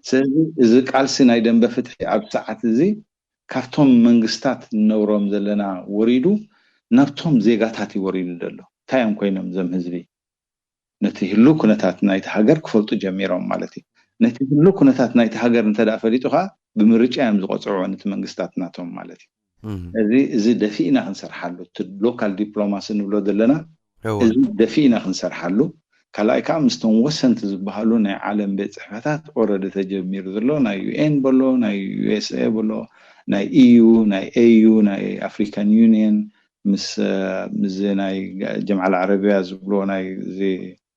ስለዚ እዚ ቃልሲ ናይ ደንበ ፍትሒ ኣብ ሰዓት እዚ ካብቶም መንግስታት ንነብሮም ዘለና ወሪዱ ናብቶም ዜጋታት እዩ ወሪዱ ዘሎ። እንታይ እዮም ኮይኖም እዞም ህዝቢ? ነቲ ህሉ ኩነታት ናይቲ ሃገር ክፈልጡ ጀሚሮም ማለት እዩ። ነቲ ህሉ ኩነታት ናይቲ ሃገር እንተ ደኣ ፈሊጡ ከዓ ብምርጫ እዮም ዝቆፅዕዎ ነቲ መንግስታት ናቶም ማለት እዩ። እህ፣ እዚ እዚ ደፊእና ክንሰርሓሉ እቲ ሎካል ዲፕሎማሲ ንብሎ ዘለና እወ እዚ ደፊእና ክንሰርሓሉ ካልኣይ ከዓ ምስቶም ወሰንቲ ዝበሃሉ ናይ ዓለም ቤት ፅሕፈታት ኦረዲ ተጀሚሩ ዘሎ ናይ ዩኤን በሎ ናይ ዩኤስኤ በሎ ናይ ኢዩ ናይ ኤዩ ናይ ኣፍሪካን ዩኒየን ምስ እ፣ ምስዚ ናይ ጀምዓል ዓረብያ ዝብሎ ናይ እዚ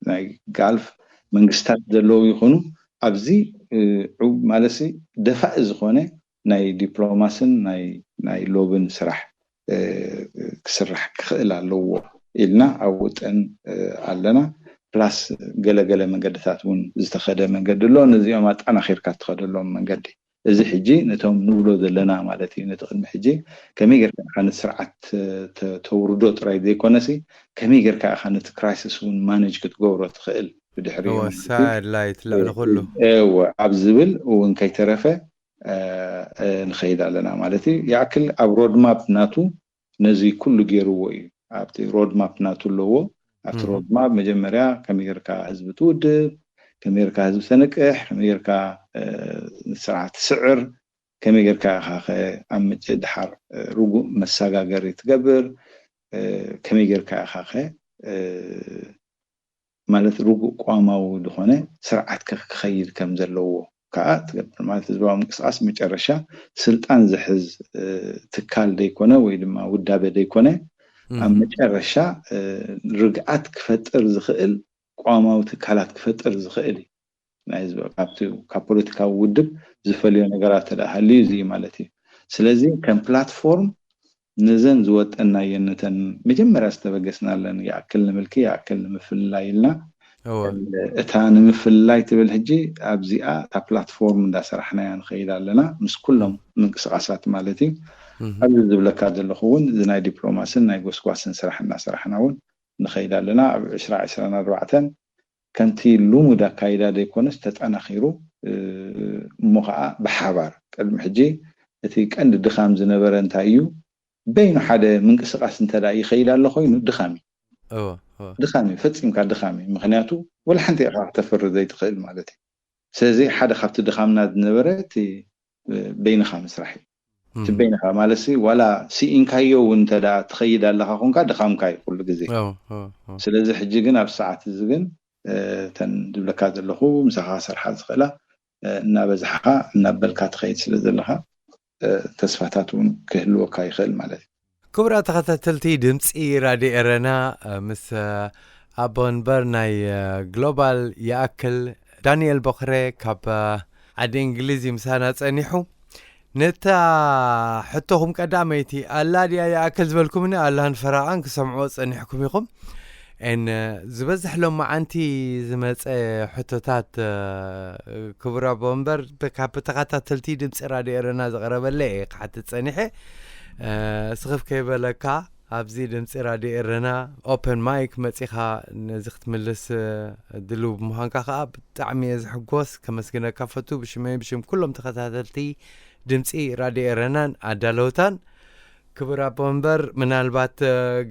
ናይ ጋልፍ መንግስታት ዘለዉ ይኹኑ ኣብዚ እ፣ ዑ- ማለትሲ ደፋኢ ዝኾነ ናይ ዲፕሎማስን ናይ ናይ ሎብን ስራሕ እ፣ ክስራሕ ክኽእል ኣለዎ ኢልና ኣብ ውጥን እ፣ ኣለና። ፕላስ ገለገለ መንገድታት እውን ዝተኸደ መንገዲ ኣሎ። ነዚኦም ኣጠናኺርካ ትኸደሎም መንገዲ እዚ ሕጂ ነቶም ንብሎ ዘለና ማለት እዩ። ነቲ ቅድሚ ሕጂ ከመይ ጌርካ ኢኻ ነቲ ስርዓት ተ- ተውርዶ ጥራይ ዘይኮነሲ፣ ከመይ ጌርካ ኢኻ ነቲ ክራይሲስ እውን ማኔጅ ክትገብሮ ትኽእል ብድሕሪኡ ማለት እዩ። ሳይድ ላይት ልዕሊ ኩሉ እወ፣ ኣብ ዝብል እውን ከይተረፈ ንኸይድ ኣለና ማለት እዩ። ይኣክል ኣብ ሮድማፕ ናቱ ነዚ ኩሉ ገይርዎ እዩ። ኣብቲ ሮድማፕ ናቱ ኣለዎ። ኣብቲ ሮድማፕ መጀመርያ ከመይ ጌርካ ህዝቢ ትውድብ፣ ከመይ ጌርካ ህዝቢ ተንቅሕ፣ ከመይ ጌርካ ስርዓት ትስዕር፣ ከመይ ጌርካ ኢኻ ኸ ኣብ ምጭ ድሓር ርጉእ መሰጋገሪ ትገብር፣ ከመይ ጌርካ ኢኻ ኸ ማለት ርጉእ ቅዋማዊ ዝኾነ ስርዓት ክኸይድ ከም ዘለዎ ከዓ ትገብር። ማለት ህዝባዊ ምንቅስቃስ መጨረሻ ስልጣን ዝሕዝ ትካል ደይኮነ ወይ ድማ ውዳበ ደይኮነ፣ ኣብ መጨረሻ ርግኣት ክፈጥር ዝኽእል ቅዋማዊ ትካላት ክፈጥር ዝኽእል እዩ። ናይ ህዝቢ ካብቲ ካብ ፖለቲካዊ ውድብ ዝፈልዮ ነገራት ተደኣ ሃልዩ እዚ ማለት እዩ። ስለዚ ከም ፕላትፎርም ነዘን ዝወጠናየን ነተን መጀመርያ ዝተበገስናለን ይኣክል ንምልኪ ይኣክል ንምፍልላይ ኢልና እወ እታ ንምፍልላይ ትብል ሕጂ ኣብዚኣ እታ ፕላትፎርም እንዳሰራሕናያ ንኸይድ ኣለና ምስ ኩሎም ምንቅስቃሳት ማለት እዩ። እም፣ ኣብዚ ዝብለካ ዘለኹ እውን እዚ ናይ ዲፕሎማስን ናይ ጎስጓስን ስራሕ እናሰራሕና እውን ንኸይድ ኣለና። ኣብ ዕስራ ዕስራን ኣርባዕተን ከምቲ ልሙድ ኣካይዳ ዘይኮነስ ተጠናኺሩ እሞ ከዓ ብሓባር ቅድሚ ሕጂ እቲ ቀንዲ ድኻም ዝነበረ እንታይ እዩ? በይኑ ሓደ ምንቅስቃስ እንተ ይኸይድ ኣሎ ኮይኑ ድኻም እዩ። ድኻም እዩ፣ ፈፂምካ ድኻም እዩ። ምክንያቱ ወላ ሓንቲ ኢኻ ክተፍሪ ዘይትኽእል ማለት እዩ። ስለዚ ሓደ ካብቲ ድኻምና ዝነበረ እቲ በይንኻ ምስራሕ እዩ። እቲ በይንኻ ማለት ዋላ ስኢንካዮ እውን እንተ ትኸይድ ኣለኻ ኮንካ ድኻምካ እዩ ኩሉ ግዜ። ስለዚ ሕጂ ግን ኣብ ሰዓት እዚ ግን እተን ዝብለካ ዘለኹ ምሳኻ ክሰርሓ ዝኽእላ እናበዛሕኻ እናበልካ ትኸይድ ስለ ዘለኻ ተስፋታት እውን ክህልወካ ይኽእል ማለት እዩ። ክቡራት ተኸታተልቲ ድምፂ ራድዮ ኤረና፣ ምስ ኣቦ ወንበር ናይ ግሎባል ይኣክል ዳንኤል ቦኽረ ካብ ዓዲ እንግሊዝ እዩ ምሳና ጸኒሑ። ነታ ሕቶኹም ቀዳመይቲ ኣላ ድያ ይኣክል ዝበልኩምኒ ኣላን ፈረቓን ክሰምዕዎ ጸኒሕኩም ኢኹም። ን ዝበዝሕ ሎማዓንቲ ዝመፀ ሕቶታት ክቡር ኣቦ ወንበር ካብ ተኸታተልቲ ድምፂ ራድዮ ኤረና ዝቐረበለ እየ ክሓትት ፀኒሐ። ስኽፍ ከይበለካ ኣብዚ ድምፂ ራድዮ ኤረና ኦፐን ማይክ መፂኻ ነዚ ክትምልስ ድልው ብምዃንካ ከዓ ብጣዕሚ እየ ዝሕጎስ። ከመስግነካ ፈቱ ብሽመይ ብሽም ኩሎም ተኸታተልቲ ድምፂ ራድዮ ኤረናን ኣዳለውታን። ክቡር ኣቦ ወንበር ምናልባት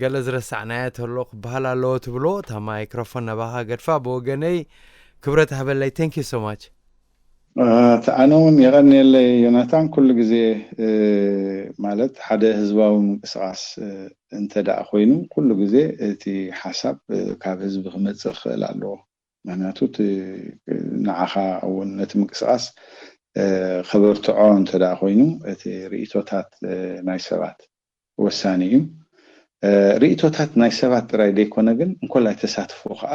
ገለ ዝረሳዕናዮ ተሎ ክበሃል ኣለዎ ትብሎ እታ ማይክሮፎን ናባኻ ገድፋ። ብወገነይ ክብረት ሃበለይ። Thank you so much። ኣነ እውን የቐንየለይ ዮናታን። ኩሉ ግዜ ማለት ሓደ ህዝባዊ ምንቅስቃስ እንተ ደኣ ኮይኑ ኩሉ ግዜ እቲ ሓሳብ ካብ ህዝቢ ክመፅእ ክኽእል ኣለዎ። ምክንያቱ እቲ ንዓኻ እውን ነቲ ምንቅስቃስ ከበርትዖ እንተ ደኣ ኮይኑ እቲ ርእይቶታት ናይ ሰባት ወሳኒ እዩ። ርእይቶታት ናይ ሰባት ጥራይ ዘይኮነ ግን እንኮላይ ተሳትፎ ከዓ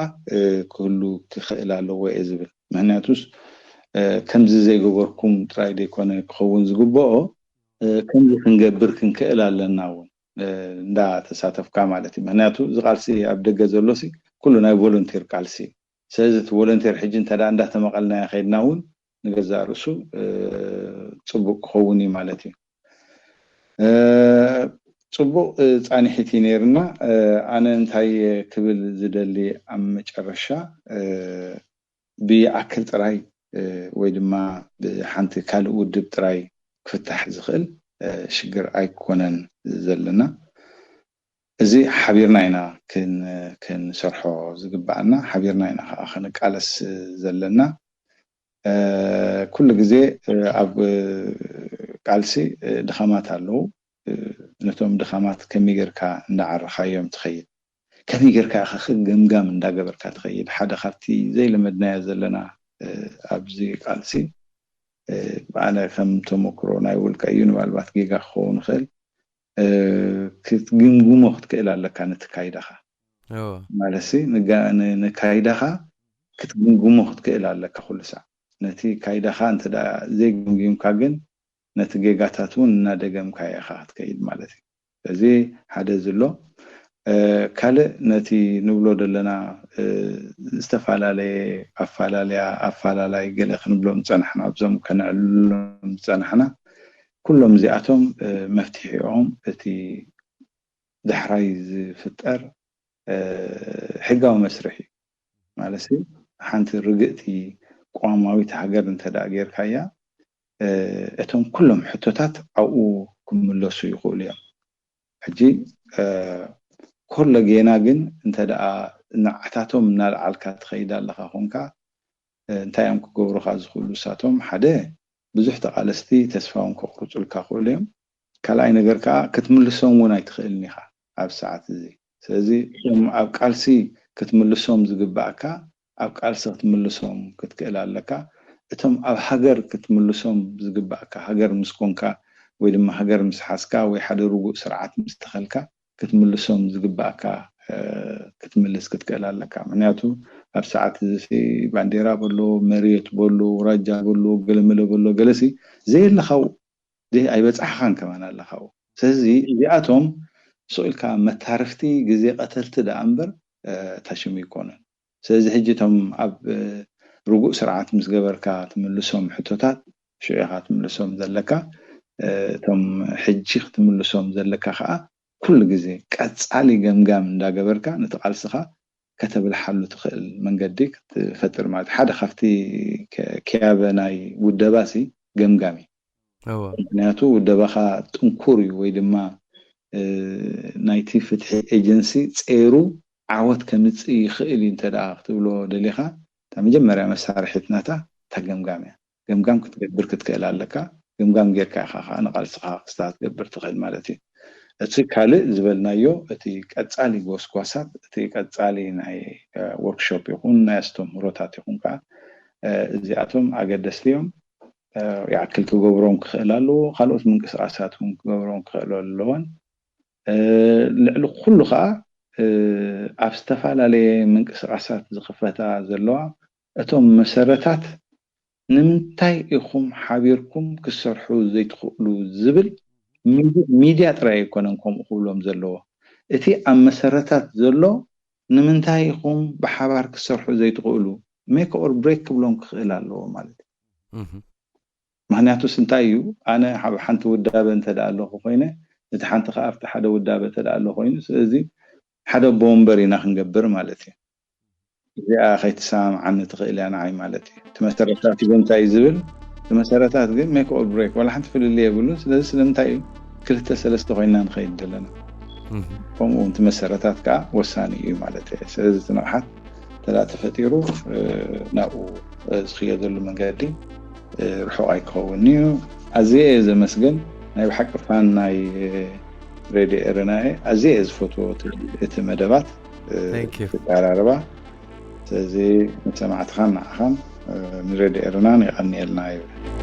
ክህሉ ክኽእል ኣለዎ እየ ዝብል። ምክንያቱስ ከምዚ ዘይገበርኩም ጥራይ ዘይኮነ ክኸውን ዝግበኦ ከምዚ ክንገብር ክንክእል ኣለና እውን እንዳተሳተፍካ ማለት እዩ። ምክንያቱ እዚ ቃልሲ ኣብ ደገ ዘሎሲ ኩሉ ናይ ቮለንቲር ቃልሲ እዩ። ስለዚ እቲ ቮለንቲር ሕጂ እንተ እንዳተመቐልናዮ ከይድና እውን ንገዛእ ርእሱ ፅቡቅ ክኸውን እዩ ማለት እዩ። ፅቡቅ ፃንሒት እዩ ነይርና። ኣነ እንታይ ክብል ዝደሊ ኣብ መጨረሻ ብይኣክል ጥራይ ወይ ድማ ብሓንቲ ካልእ ውድብ ጥራይ ክፍታሕ ዝኽእል ሽግር ኣይኮነን ዘለና። እዚ ሓቢርና ኢና ክንሰርሖ ዝግበኣና፣ ሓቢርና ኢና ከዓ ክንቃለስ ዘለና። ኩሉ ግዜ ኣብ ቃልሲ ድኻማት ኣለዉ። ነቶም ድኻማት ከመይ ጌርካ እንዳዓረኻዮም ትኸይድ፣ ከመይ ጌርካ ኢኻ ገምጋም እንዳገበርካ ትኸይድ። ሓደ ካብቲ ዘይለመድናዮ ዘለና ኣብዚ ቃልሲ ብኣነ ከም ተመክሮ ናይ ውልቀ እዩ፣ ንባልባት ጌጋ ክኸውን ይኽእል። ክትግምግሞ ክትክእል ኣለካ ነቲ ካይዳኻ። ማለት ንካይዳኻ ክትግምግሞ ክትክእል ኣለካ ኩሉ ሳዕ። ነቲ ካይዳኻ እንተ ዘይገምጊምካ ግን ነቲ ጌጋታት እውን እናደገምካ ኢኻ ክትከይድ ማለት እዩ። ስለዚ ሓደ ዝሎ ካልእ ነቲ ንብሎ ዘለና ዝተፈላለየ ኣፈላለያ ኣፈላለይ ገለ ክንብሎም ዝፀናሕና ኣብዞም ከነዕልሎም ዝፀናሕና ኩሎም እዚኣቶም መፍትሒኦም እቲ ዳሕራይ ዝፍጠር ሕጋዊ መስርሕ እዩ። ማለት ሓንቲ ርግእቲ ቅዋማዊት ሃገር እንተ ደኣ ጌርካያ እቶም ኩሎም ሕቶታት ኣብኡ ክምለሱ ይኽእሉ እዮም። ሕጂ ኮሎ ጌና ግን እንተ ደኣ ንዓታቶም እናልዓልካ ትኸይድ ኣለኻ ኮንካ እንታይ እዮም ክገብሩኻ ዝኽእሉ እሳቶም ሓደ ብዙሕ ተቓለስቲ ተስፋውን ከቑርፁልካ ክእሉ እዮም። ካልኣይ ነገር ከዓ ክትምልሶም እውን ኣይትኽእልን ኢኻ ኣብ ሰዓት እዚ። ስለዚ እቶም ኣብ ቃልሲ ክትምልሶም ዝግባእካ ኣብ ቃልሲ ክትምልሶም ክትክእል ኣለካ። እቶም ኣብ ሃገር ክትምልሶም ዝግባእካ ሃገር ምስ ኮንካ ወይ ድማ ሃገር ምስ ሓዝካ ወይ ሓደ ርጉእ ስርዓት ምስ ተኸልካ ክትምልሶም ዝግባእካ ክትምልስ ክትክእል ኣለካ። ምክንያቱ ኣብ ሰዓት እዚ ባንዴራ በሎ መሬት በሎ ውራጃ በሎ ገለመለ በሎ ገለሲ ዘየለኻው ኣይበፃሕኻን ከማን ኣለኻው። ስለዚ እዚኣቶም ስቕ ኢልካ መታርፍቲ ግዜ ቀተልቲ ደኣ እምበር ታሽሙ ይኮኑን። ስለዚ ሕጂ እቶም ኣብ ርጉእ ስርዓት ምስ ገበርካ ትምልሶም ሕቶታት ሽዑ ኢኻ ትምልሶም ዘለካ። እቶም ሕጂ ክትምልሶም ዘለካ ከዓ ኩሉ ግዜ ቀፃሊ ገምጋም እንዳገበርካ ነቲ ቃልስኻ ከተብልሓሉ ትኽእል መንገዲ ክትፈጥር ማለት ሓደ ካብቲ ክያበ ናይ ውደባ ሲ ገምጋም እዩ። ምክንያቱ ውደባኻ ጥንኩር እዩ ወይ ድማ ናይቲ ፍትሒ ኤጀንሲ ፀይሩ ዓወት ከምፅእ ይኽእል እዩ እንተ ክትብሎ ደሊኻ እታ መጀመርያ መሳርሒት ናታ እታ ገምጋም እያ። ገምጋም ክትገብር ክትክእል ኣለካ። ገምጋም ጌርካ ኢኻ ከዓ ንቃልስኻ ክስታ ክትገብር ትኽእል ማለት እዩ። እቲ ካልእ ዝበልናዮ እቲ ቀፃሊ ጎስጓሳት እቲ ቀፃሊ ናይ ወርክሾፕ ይኹን ናይ ኣስተምህሮታት ይኹን ከዓ እዚኣቶም ኣገደስቲ እዮም። ይኣክል ክገብሮም ክኽእል ኣለዎ። ካልኦት ምንቅስቃሳት እውን ክገብሮም ክኽእል ኣለዎን። ልዕሊ ኩሉ ከዓ ኣብ ዝተፈላለየ ምንቅስቃሳት ዝኽፈታ ዘለዋ እቶም መሰረታት ንምንታይ ኢኹም ሓቢርኩም ክትሰርሑ ዘይትኽእሉ ዝብል ሚድያ ጥራይ ኣይኮነን ከምኡ ክብሎም ዘለዎ። እቲ ኣብ መሰረታት ዘሎ ንምንታይ ኢኹም ብሓባር ክትሰርሑ ዘይትኽእሉ make or break ክብሎም ክኽእል ኣለዎ ማለት እዩ። ምክንያቱስ እንታይ እዩ ኣነ ኣብ ሓንቲ ውዳበ እንተ ኣለኹ ኮይነ እቲ ሓንቲ ከዓ ኣብቲ ሓደ ውዳበ እንተ ኣሎ ኮይኑ ስለዚ ሓደ ኣቦ ወንበር ኢና ክንገብር ማለት እዩ። እዚኣ ከይትሰማምዓኒ ትኽእል እያ ንዓይ ማለት እዩ። እቲ መሰረታት እዩ እንታይ እዩ ዝብል እቲ መሰረታት ግን make or break ዋላ ሓንቲ ፍልልይ የብሉን። ስለዚ ስለምንታይ እዩ ክልተ ሰለስተ ኮይንና ንኸይድ ዘለና ከምኡ እውን እቲ መሰረታት ከዓ ወሳኒ እዩ ማለት እዩ። ስለዚ እቲ ንቕሓት እንተ ተፈጢሩ ናብኡ ዝኽየደሉ መንገዲ ርሑቕ ኣይክኸውን እዩ። ኣዝየ እየ ዘመስገን ናይ ብሓቂ ፋን ናይ ሬድዮ ኤረና እየ። ኣዝየ እየ ዝፈትዎ እቲ መደባት ኣቀራርባ። ስለዚ ንሰማዕትኻን ንዓኻን ንሬድዮ ኤረናን የቐንየልና ይብል።